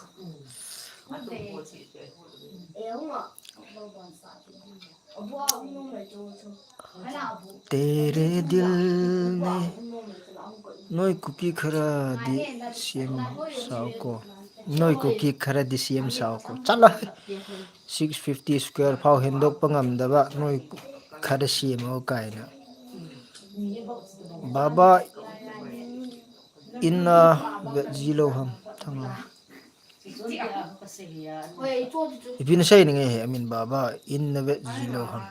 तेरे दिल ने, noi Kuki khara di siem sao ko. Noi Kuki khara di siem sao ko. Chala. Six fifty square phau hendok pa ngam da ba. Noi khara siem o kaina. Baba in na vet ji lou ham. Thanga. Ipi na sei ni nge he, I mean, Baba, in na vet ji lou ham.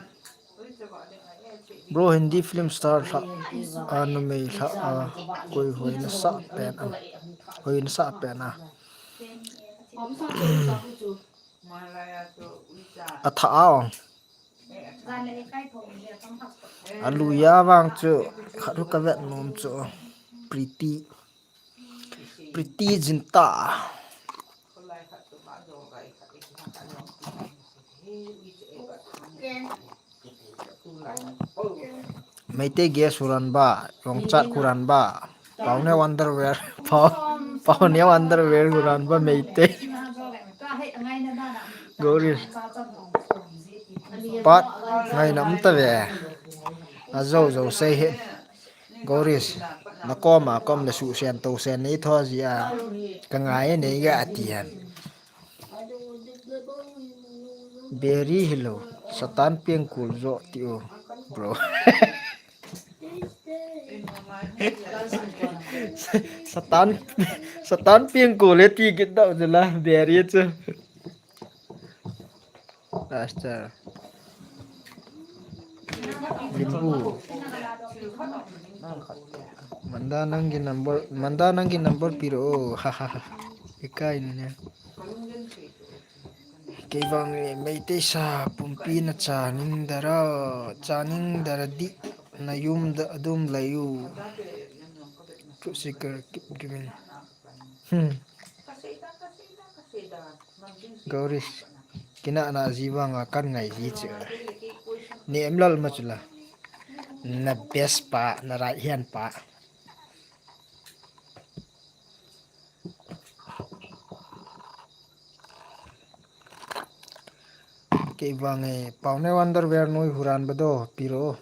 Bro, Hindi film star lha, a numei lha, a koi hoi na sa pen am. Hoi na sa pen a. A tha a ong. A lu ya vang chu, khat hu ka vet nom chu. Pretty. Pretty Zinta. Meitei guest huran ba, Yongchat huran ba, Paone Wonderwear, Pao, Paone Wonderwear huran ba Meitei. Gori. Pat, ngai nam ta ve. A zo zo sei he. Goris, na kom a kom le susen tosen nei tho ji a, ka ngai nei ga ati han. Beri hilou, Satan piang kul jo ti o, bro. Satan, Satan piang kul e ti kit dau jela, Beri chu. Pastor. Limbu. Manda nanggi number, Manda nanggi number piro. Ha ha ha. Ikai ni ne. Kei vang e, Meitei sa pumpi na chaning dara, chaning dara di na yum da adum layu. Truth seeker, keep giving. Hmm. Gauris, kina na ji vang a kan ngai ji chu. Ni em lal ma chu la. Na best pa, na right hand pa. Kei vang e, Paone Wonderwear noi huran ba do, piro.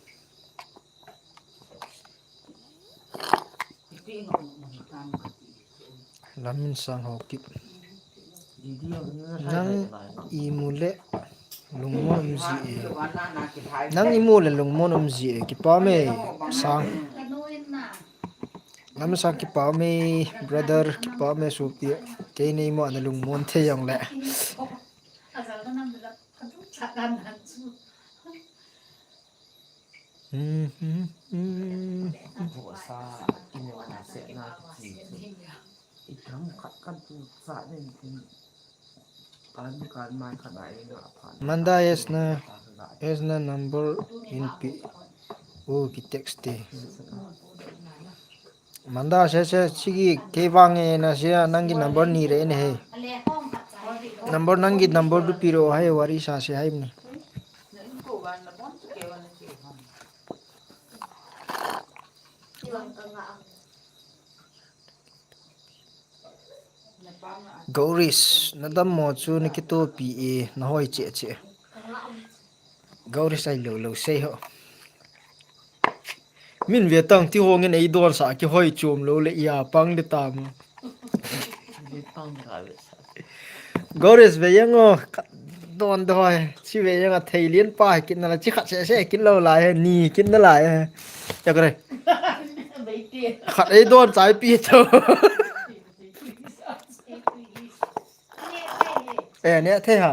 Lamin sang ho kip. Nang imu le lungmon um ji e. Nang imu le lungmon um ji e. Kipa me sang. Lamin sang kipa me brother, kipa me supi. Kei nei mo na lungmon the jong le. Manda yes na, yes na number in pi. O ki text te. Manda se se sigi kei vang e na se nanggi number ni re ne he. Number nanggi number du piro hai wari sa se hai ni. Gauris, na dammo chu na kitopi e, na hoi che che. Gauris ai lo lo sei ho. Min ve tang ti hongin ei don sa kihoi chom lo le ia pang le tam. Gauris ve yang o. Don doi. Chi ve yang a thei lien pa hi kit na la, chi khat se se kit lo lai he, ni kit na lai he. Ya kare. Khat ei don chai pi to. Eh, ne thei ha.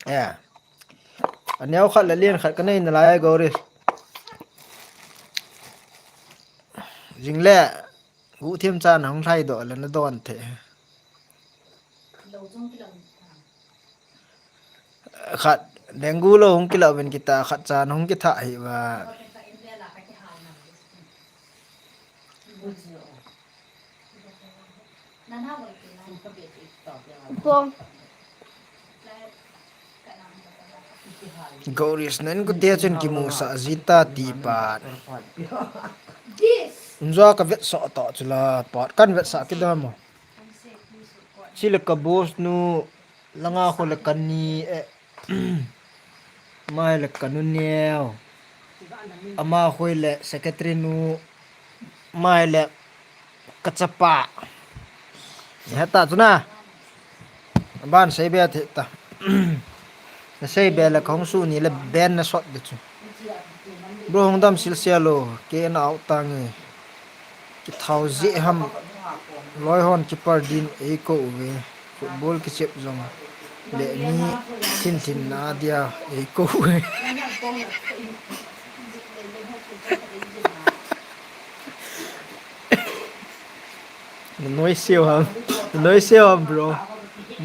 Eh. Aneo khat le lien khat ka nei na lai he, Gori. Jing le. Gu thiam cha na hung lhai do le na don the. Khat, dengue lo hung kilo ven kita, khat cha na hung kitha hi va. Pong. Goris nen kute chun kimusa jita ti pat. Unja ka vetsa ta chula pat kan vetsa kidam mo. Chile ka boss nu langa kho le kani e. Mai le kanu neo. Ama khoi le secretary nu. Mai le kachapa. Heta chuna. Ban sei be the ta. Na sei be le ka hung su ni le ben na sot de chu. Bro hung dam sil sia lo ke na au ta nge. Ki thau je ham loi hon keeper din ei ko ve. Football ki chep jong le ni sin thin na dia ei ko ve. Noi siu ham. Noi siu ham, bro.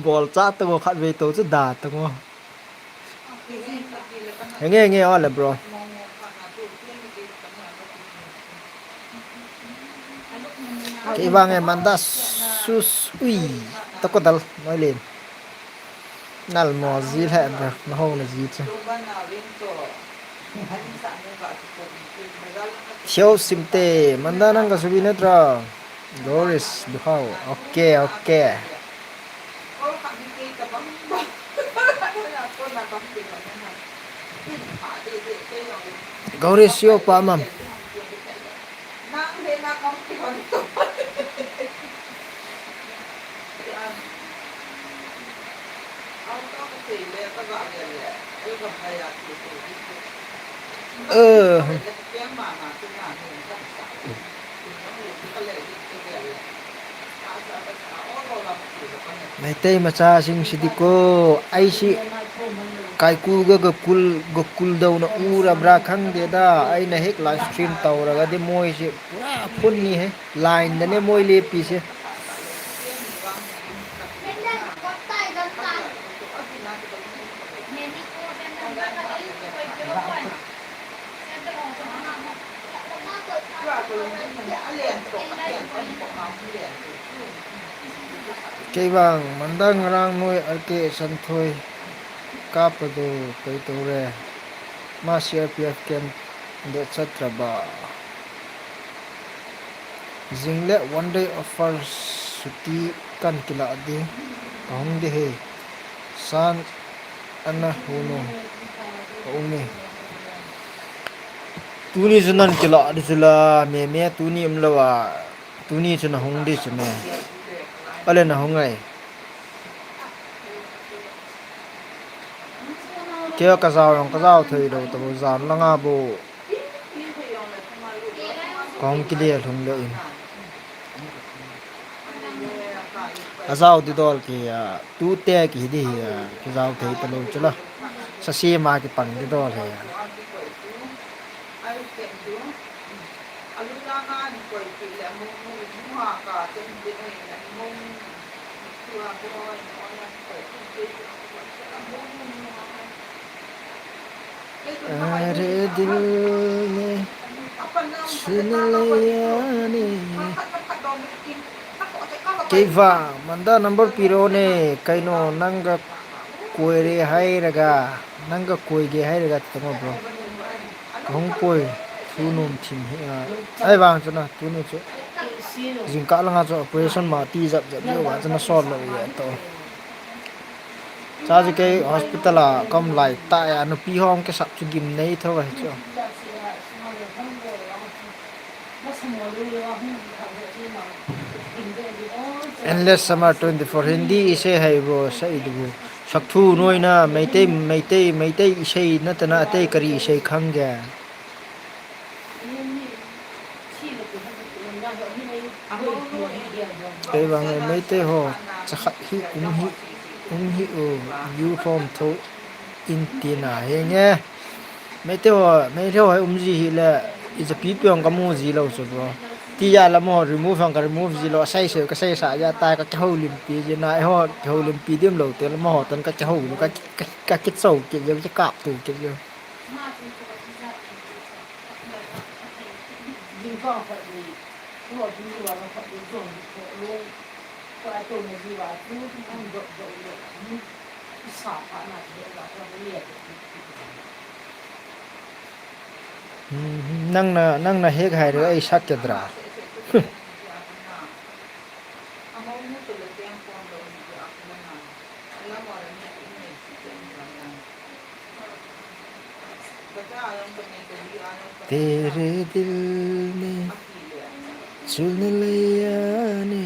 Bol cha ta ngo khat ve to chu da ta ngo. Henge, henge, ole, bro. Kei vang e manda sus ui. Ta ko dal, noi len. Nal mo ji le, bro. Na ho na ji chu. Siu simte, manda nang ka subi na tra. Doris Duhau. Okay, okay. Doris yo pa mam. Ờ. Meitei macha sing sidiko, aisi kaiku ga gokul, gokul dona ura bra khang de da, aina hek live stream taura ga de moi si, pura phun ni he, line da ne moi le pi si. Kei vang, mandang rang noi arke santhoi, kapa do, kei to re, ma C R P F ken de chatra ba. Jing le one day offer suti kan kila di, kahung di he, san Ana hunu. Ka um e. Tuni chu nan kila di chu la, me me tuni um lo a. Tuni chu na hung di chu me. Ale na hung ai. Kei ka jao jong ka jao thei lo ta bo jan langa bo. Ka hung kile lhung le in. Ajao di dol ki, a, tute ki di hi, a, kijao thei ta lo chu la. Sa si ma ki pang di dol hi, a. Are dil ne, suna laya ne. Kei vang, manda number piro ne, kaino nanga koi re hai raga, nanga koi ge hai raga, tamo bro. Kahung poi, thu nom thim hi, a, ai vang chu na, tuni chu. Jingkah langa chu operation ma ti jap jap lou va chu na sol lou ya to. Cha chu kei hospital a ka um lai ta ya, nupi hong ke sap chu gim nei tho va chu. Endless Summer twenty-four Hindi ise hai bo sa idu. Sakthu noina, Meitei, Meitei, Meitei isei natana atei kari isei khange. Kei vang e Meitei ho, chakhat hi um hi, um hi u, uniform tho in tina henge. Meitei ho, Meitei ho um ji hile, ijapi piong kamu ji lou chu bro. Ti ja lama ho remove ang ka remove ji lou, asei sei kasei sa ja tai kakihoulimpi ji na, eiho kihoulimpi dim lou te lama ho tan kakihou lou, ka, ka, kakichou kit ji, kakap tu kit ji. Hmm, nang na, nang na hek hai re, ei sak ke dra. तेरे दिल ने चुन लिया ने।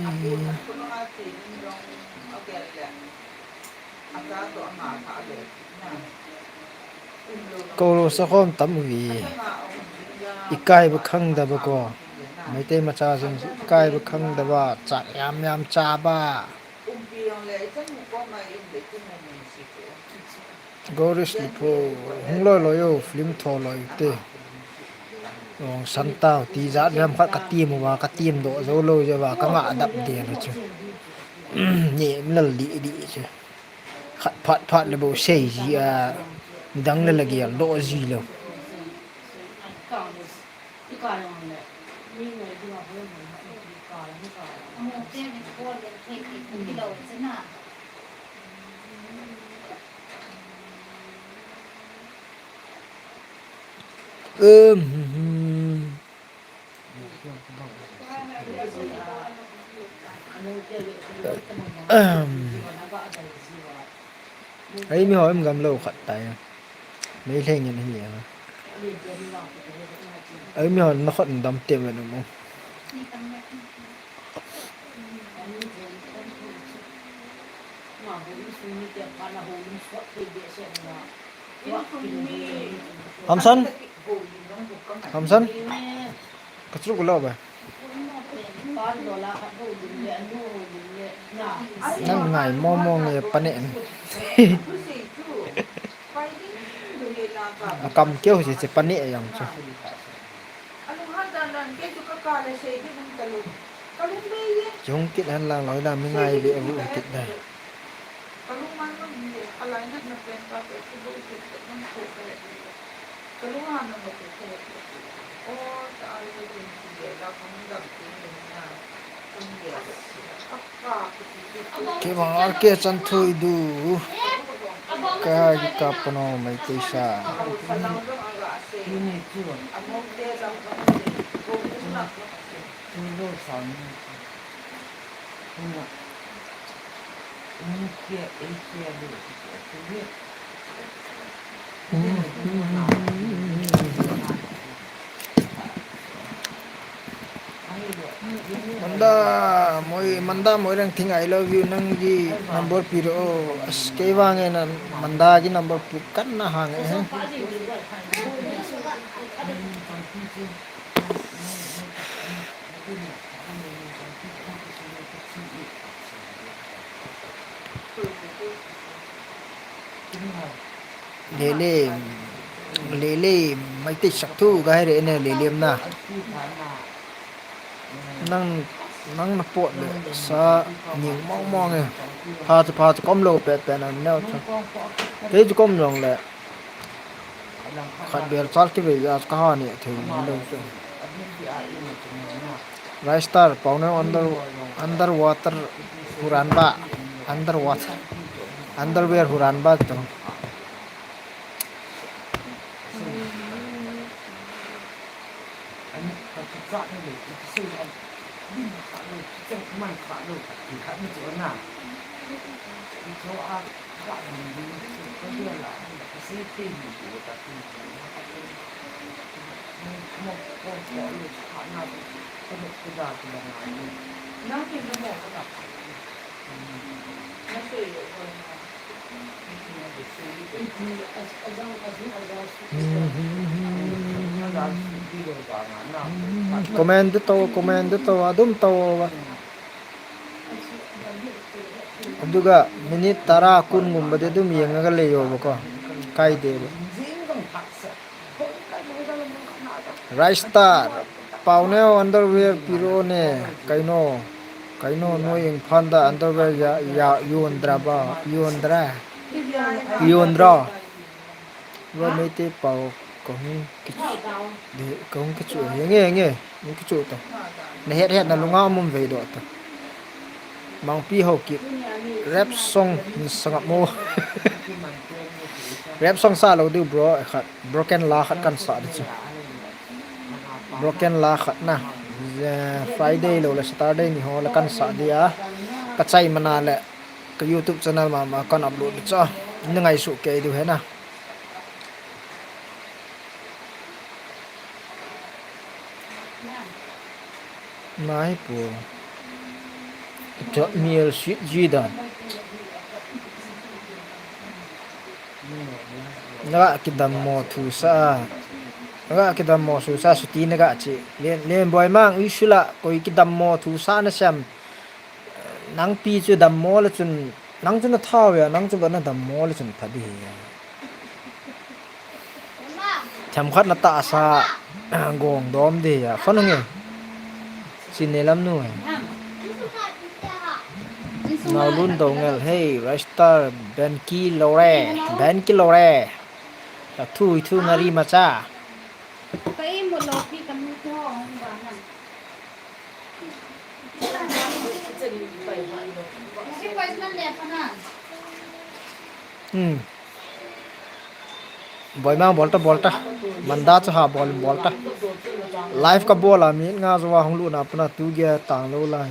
Kolo sakhom tam uvi. Ikai ba khangda ba ko. Meitei macha jeng ikai ba khangda ba. Chak yam yam cha ba. Goris lipo. Hung loi loi o. Film tho loi te. Ong santau. Ti jat jam khat ka tim uva. Ka tim do jo lo jo ba. Ka nga dap de lo chu. Ni lal di di chu. Khat phat phat le bou sei ji a, midang le la gel doh ji lou. Um, Ei, mi hoi mi gam lou khat tai. Mei lhei ngen hi. Ei, mi hoi na khat dam tem ve nu mo. Hamsan? Hamsan? Ka churuk lo ba? Nang ngai momo nge pane. Akam keu si si pane yang chu. Chung kit han lang loi la mi ngai ve avu kit dai. Kei vang R K chan thui du. Ka gi ka pano mai te sa. Manda, moi, Manda, moi rang thing, I love you, nang gi number pi ro, as kei vang e na, Manda gi number pu kan na hang e. Lele, lele, mai te sak thu ga hai re ne lele na. Nang, nang na pot le sa ning mong mong e. Pha chu, pha chu kom lo pet pet na neo chu. Kei chu kom jong le. Khat bel chal ki ve ya ka ha ni thei ni lo chu. Rai Star, Pauneo under, underwater huranba, underwater, underwear huranba to. Comment to, comment to, adum to. Aduga minute tara kun gumba de dum yenga ga le yo ko. Kai de. Rise Star, pau neo underwear piro ne, kaino, kaino noi Imphal da underwear ya, ya, yondra ba, yondra, yondra. Wa mei te pau, kahung kichu, de, kahung kichu, ye nge, nge, nge kichu ta. Na het het na lunga mum vei do ta. Mangpi Haokip, rap song sanga mo. Rap song sa lo diu bro, khat broken la khat kan sa di chu. Broken la khat na. Eh, Friday lo le Saturday ni ho le kan sa di a. Ka chai mana le ka YouTube channel ma ma kan upload di chu. Ni ngai su ke diu he na. Mai pu. Chot miel sweet ji dan. Naga kidam mo thu sa. Naga kidam mo thu sa suti naga chi. Len, len boi mang ui sula koi kidam mo thu sa na siam. Nang pi chu dam mo le chun, nang chu na thau ya, nang chu ba na dam mo le chun pha di ya. Themkhat na ta sa, gong dom di ya. Phone nge. Sin ne lam nu. Nau lun do ngel, hey, Rise Star, ben ki lo re, ben ki lo re. Ta thu, thu ngari ma cha. Ka i mo lo pi ka nu thu ho, hong ba na. Hmm. Boi mang bol ta, bol ta. Manda chu ha bol, bol ta. Live ka bol a mi nga zo wa hung lu na puna tu ge tang lo lai.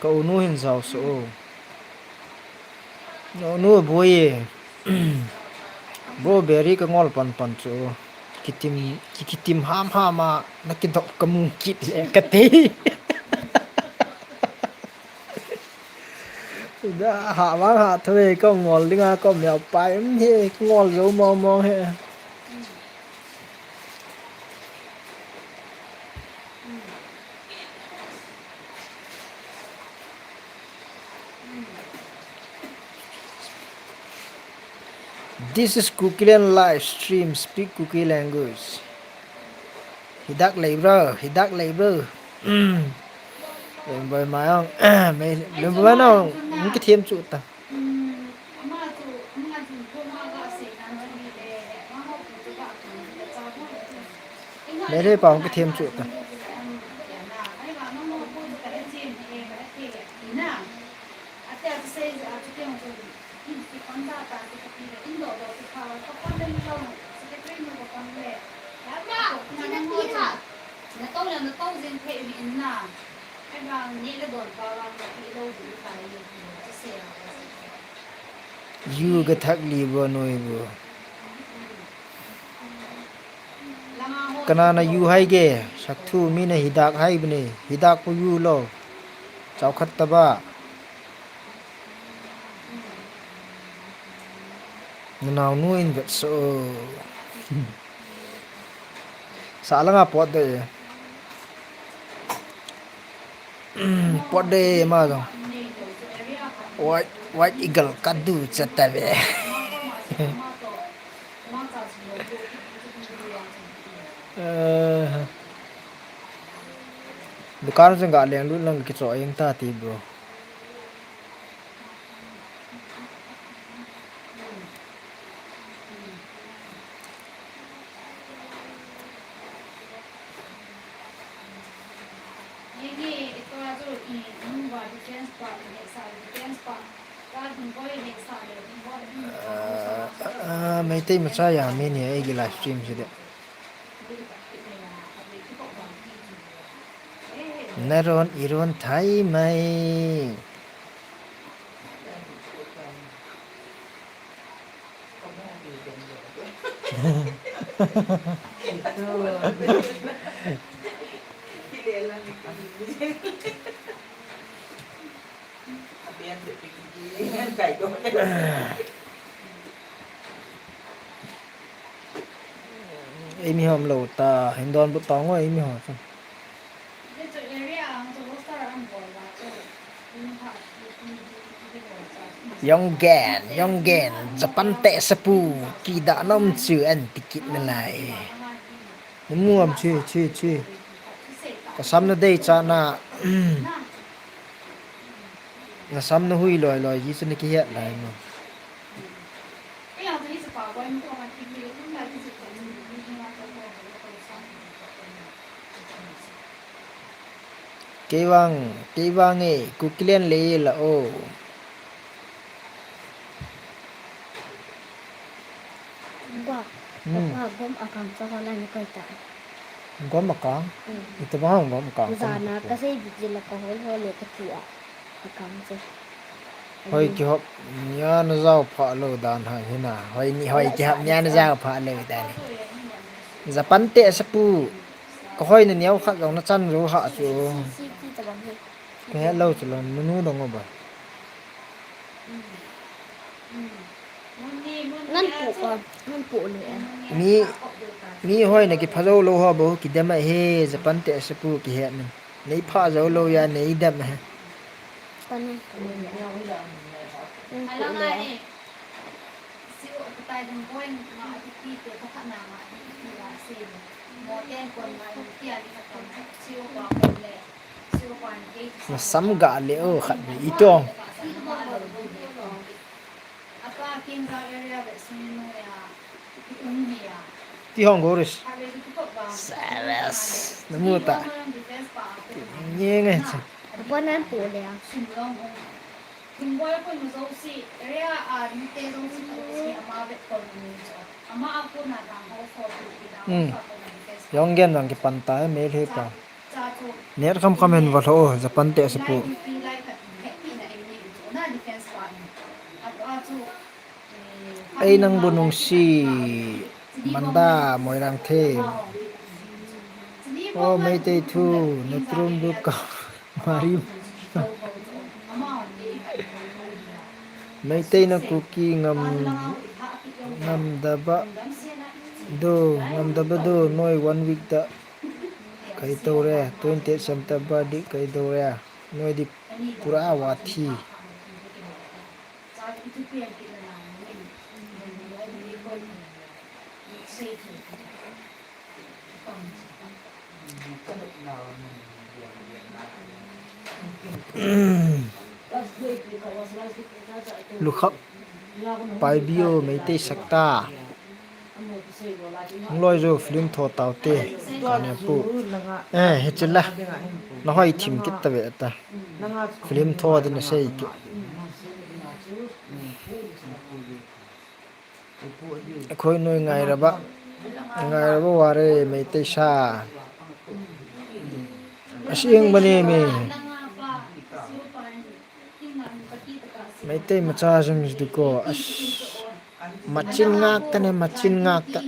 Ka u nu hin zau so. Nu, nu boi e. Bro, beri ka ngol pan pan chu. Kitim, ki, kitim ham ham a, na kidop ka mu kit le ka te. Da, ha vang ha thwe ka ngol dinga ka mel pai, um, he, ka ngol zo mo mo he. This is Kukiland live stream. Speak Kuki language. Hidak lei bro, hidak lei bro. Lemboi mai ang, mai lemboi mai nang, ngi kithem chu ta. Mele pa hung kithem chu ta. Yu ka thak li bo noi bo. Kana na yu hai ge, sak thu mi na hidak hai bne, hidak pu yu lo. Chau khat ta ba. Na nau nu in vet so. Sa langa pot de. Pot de ma jong. White, white eagle kadu chat ta ve. Eh, dukan jeng ga leng lut lang kicho eng ta ti bro. Ah, ah, Meitei macha yam e ni, eigi live stream side. Naron iron thai mai. Eimi hom lo ta, hin donbut tang o eimi ho chu. Yonggen, Yonggen, Japan te sapu, kida nom chu an tikit na lai. Mu am chi, chi, chi. Ka sam na dei cha na. Na sam na hui loi loi ji chu na kihet lai mo. Kei vang, kei vang e, Kukiland le la o. Ba, hmm. Ba gom akang sa ho na ni koi ta. Gom akang? Hmm. Ito ba gom akang? Zana ka sei biji la ka hol hol le ka tia. Akang sa. Hoi kihop nia na jao pha lo dan hai hina. Hoi ni hoi kihop nia na jao pha lo dan. Japan te sapu. Ka hoi na niau khat jong na chan ru ha chu. Ka he lo chu lo nunu dong o ba. Ngan pu ko, ngan pu le. Mi, mi hoi na kipha lo lo ho bo kidem a he Japan te sapu kihe na. Nei pha jo lo ya, nei dem he. Pane. Masam ga le o khat ni itong. Ti hong Goris. Saras. Namu ta. Nye nge. Apa nan pu le. Hmm. Yonggen jong kipan ta e, mel he pa. Net kham kham hin va lho, Japan te sapu. Ei nang bu nungsi, Manda Moirang the. O Meitei thu, na trum bu ka, Mari. Meitei na Kuki ngam, ngamdaba do, ngamdaba do, noi one week da. Kai to re, twenty September di kai to re. Noi di pura wa thi. Lukhap Paibio Meitei sakta. Hung loi jo film tho tau te. Ka ne pu. Eh, he chila. Na hoi thim kit ta ve ta. Film tho din sei ki. Khoi noi ngai ra ba. Ngai ra ba wa re Meitei sa. Asing ba ne me. Meitei macha jing du ko. As. Machin ngak ta ne, machin ngak ta.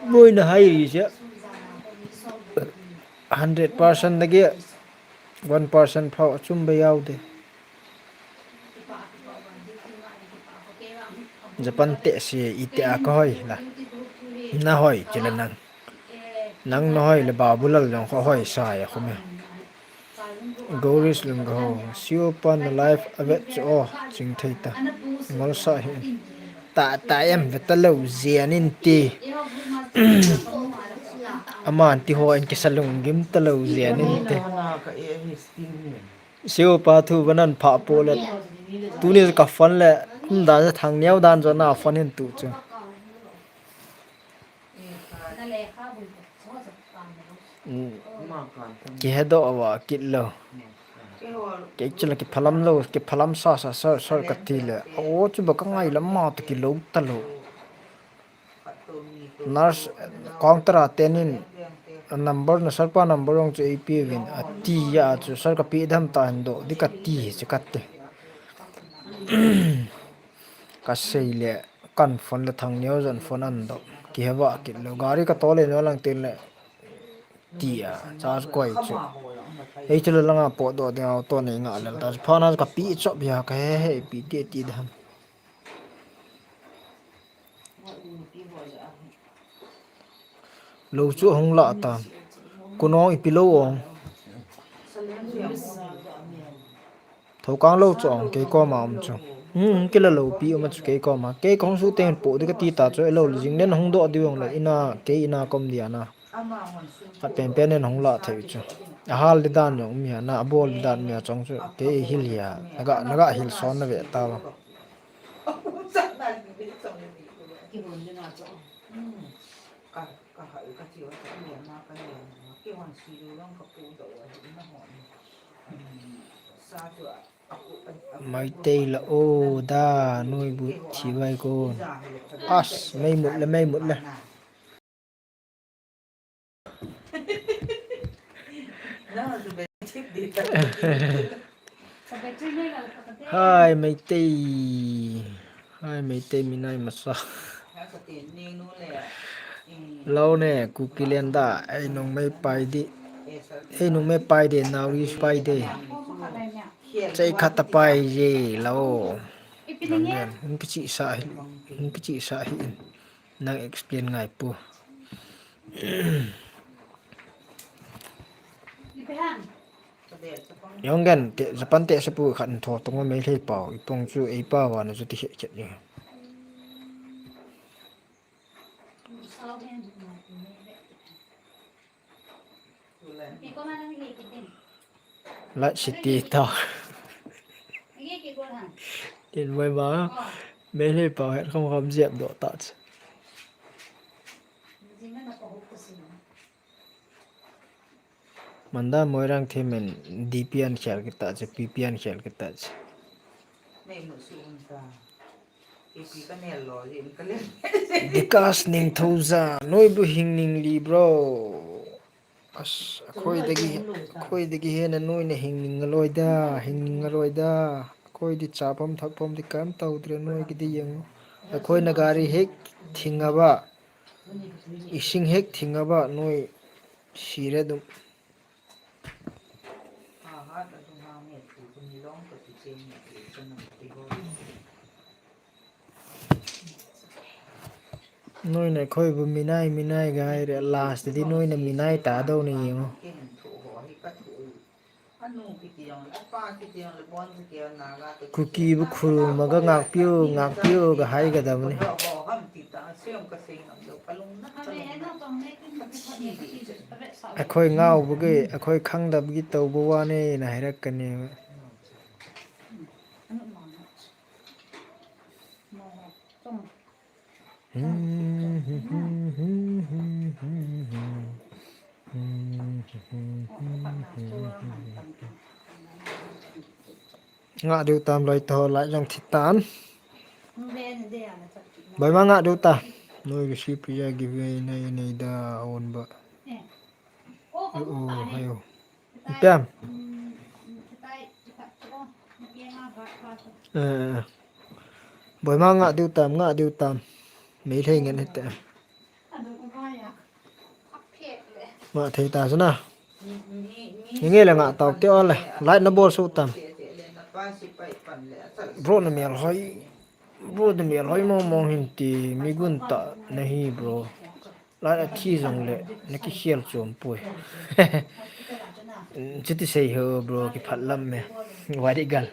Moi na hai ri se. Hundred percent da ge. One percent phao chum ba yau de. Japan te se ite a ka hoi la. Na hoi chila nang. Nang na hoi le Babulal jong kho hoi sa ya kho me. Goris lung ho. Sio pan na life a vet chu o ching thei ta. Ngol sa hi. Ta ta em vet ta lo zian in ti. Aman ti ho en kisa lung gim ta lo zian in ti. Sio pa thu banan pha po le. Tuni ka phone le. Kum dan thang niau dan jo na phone in tu chu. Kihedoh a kit lo. Kei chula kiphalam lo, kiphalam sa sa sir, sir kati le. O chu ba ka ngai lam ma to kilo ta lo. Nurse counter a tenin number na sir pa number ong chu A P win a ti ya chu sir ka pi dam ta hin do di ka ti chu ka ti. Ka sei le. Kan phone le thang neo jon phone an do. Kiheva kit lo. Gari ka to le no lang tin le. Tia, charge koi chu. Ei chu langa potdoh ding auto nei nga lel ta. Phone a ka pi chop ya ka he he pi ti ti dam. Lo chu hung la ta. Kunong ipi lo ong. Thokang lo chu ong kei koma um chu. Hmm, kila lo pi um chu kei koma. Kei kong su teng po de ka ti ta chu elo jing nen hung doh diu ong le ina kei ina kom dia na. Khat penpen nen hung la thei chu. A hal di dan jong um hia na, a bol di dan um hia chong chu. Kei hil hia, naga, naga hil son na ve ta lo. Maitei la o da, noibu thi vai kon. As, mei mut le, mei mut le. Hai Meitei. Hai Meitei minai masa. Lo ne Kuki lenda ei nung mei pai di. Ei nung mei pai de, Nauri pai de. Chei khat ta pai je lo. Nang den, hung kichi sa hi, hung kichi sa hi in. Nang explain ngai pu. Yong gen te Japan te sapu khat tho tong mei lhei pau, ipong chu ei pau va na chu ti he chet ni. Light City ta. Tin mai ma. Mei lhei pau het kham kham jep doh ta. Manda Moirang team in D P an khel kita che, P P an khel kita che. Nei mu su um ta. K P ka nel lo, yin ka le. Vikas Ningthouza, noibu hing ning li bro. As, akhoi dagi, akhoi dagi hena noina hing ning ngaloi da, hing ning ngaloi da. Akhoi di chapam thakpam di kam tau dre noi ki di yang. Akhoi na gari hek thing aba. Ising hek thing aba noi sire dum. Noi na khoi bu minai, minai gai re last di noi na minai ta do ni yeng. Kuki bu khuruma ga ngakpiu, ngakpiu ga hai ga dam ni. Akhoi ngau bu ge, akhoi khangdap gi tau bu wa ne na hai rak ka ne. Nga diu tam loi to lai jong thi tan. Bai ma nga diu ta. Noi ki si pi ya give nei nei da on ba. Yo, hayo. Ipiam. Eh, boi ma nga diu tam, nga diu tam. Mei lhei ngen hete. Nga thei ta suna. Nge le nga tau te ole. Light na bol su tam. Bro na mial hoi. Bro na mial hoi mo mo hin ti mi gun ta na hi bro. Lai a thi jong le, na ki khial chom poi. Chuti sei ho bro, ki phat lam me. Wadi gal.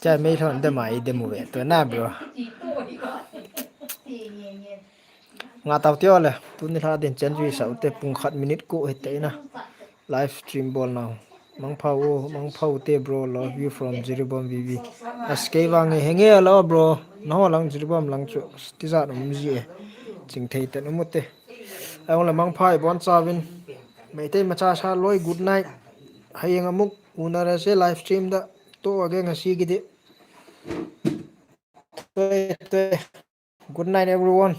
Cha mei thon de mai de mu ve to na bro. Nga tau tio le, tuni lha din chen jui sau te pung khat minute ko hete na. Live stream bol nau. Mangphau o, mangphau te bro, love you from Jiribam V V. As kei vang e henge lo bro. Na ho lang Jiribam lang chu. Ti jat um ji e. Ching thei ten um u te. Ai ong le mangphai bon chavin. Meitei macha sa loi good night. Hai eng amuk una ra se live stream da. To again a si gidi. Toi toi. Good night everyone.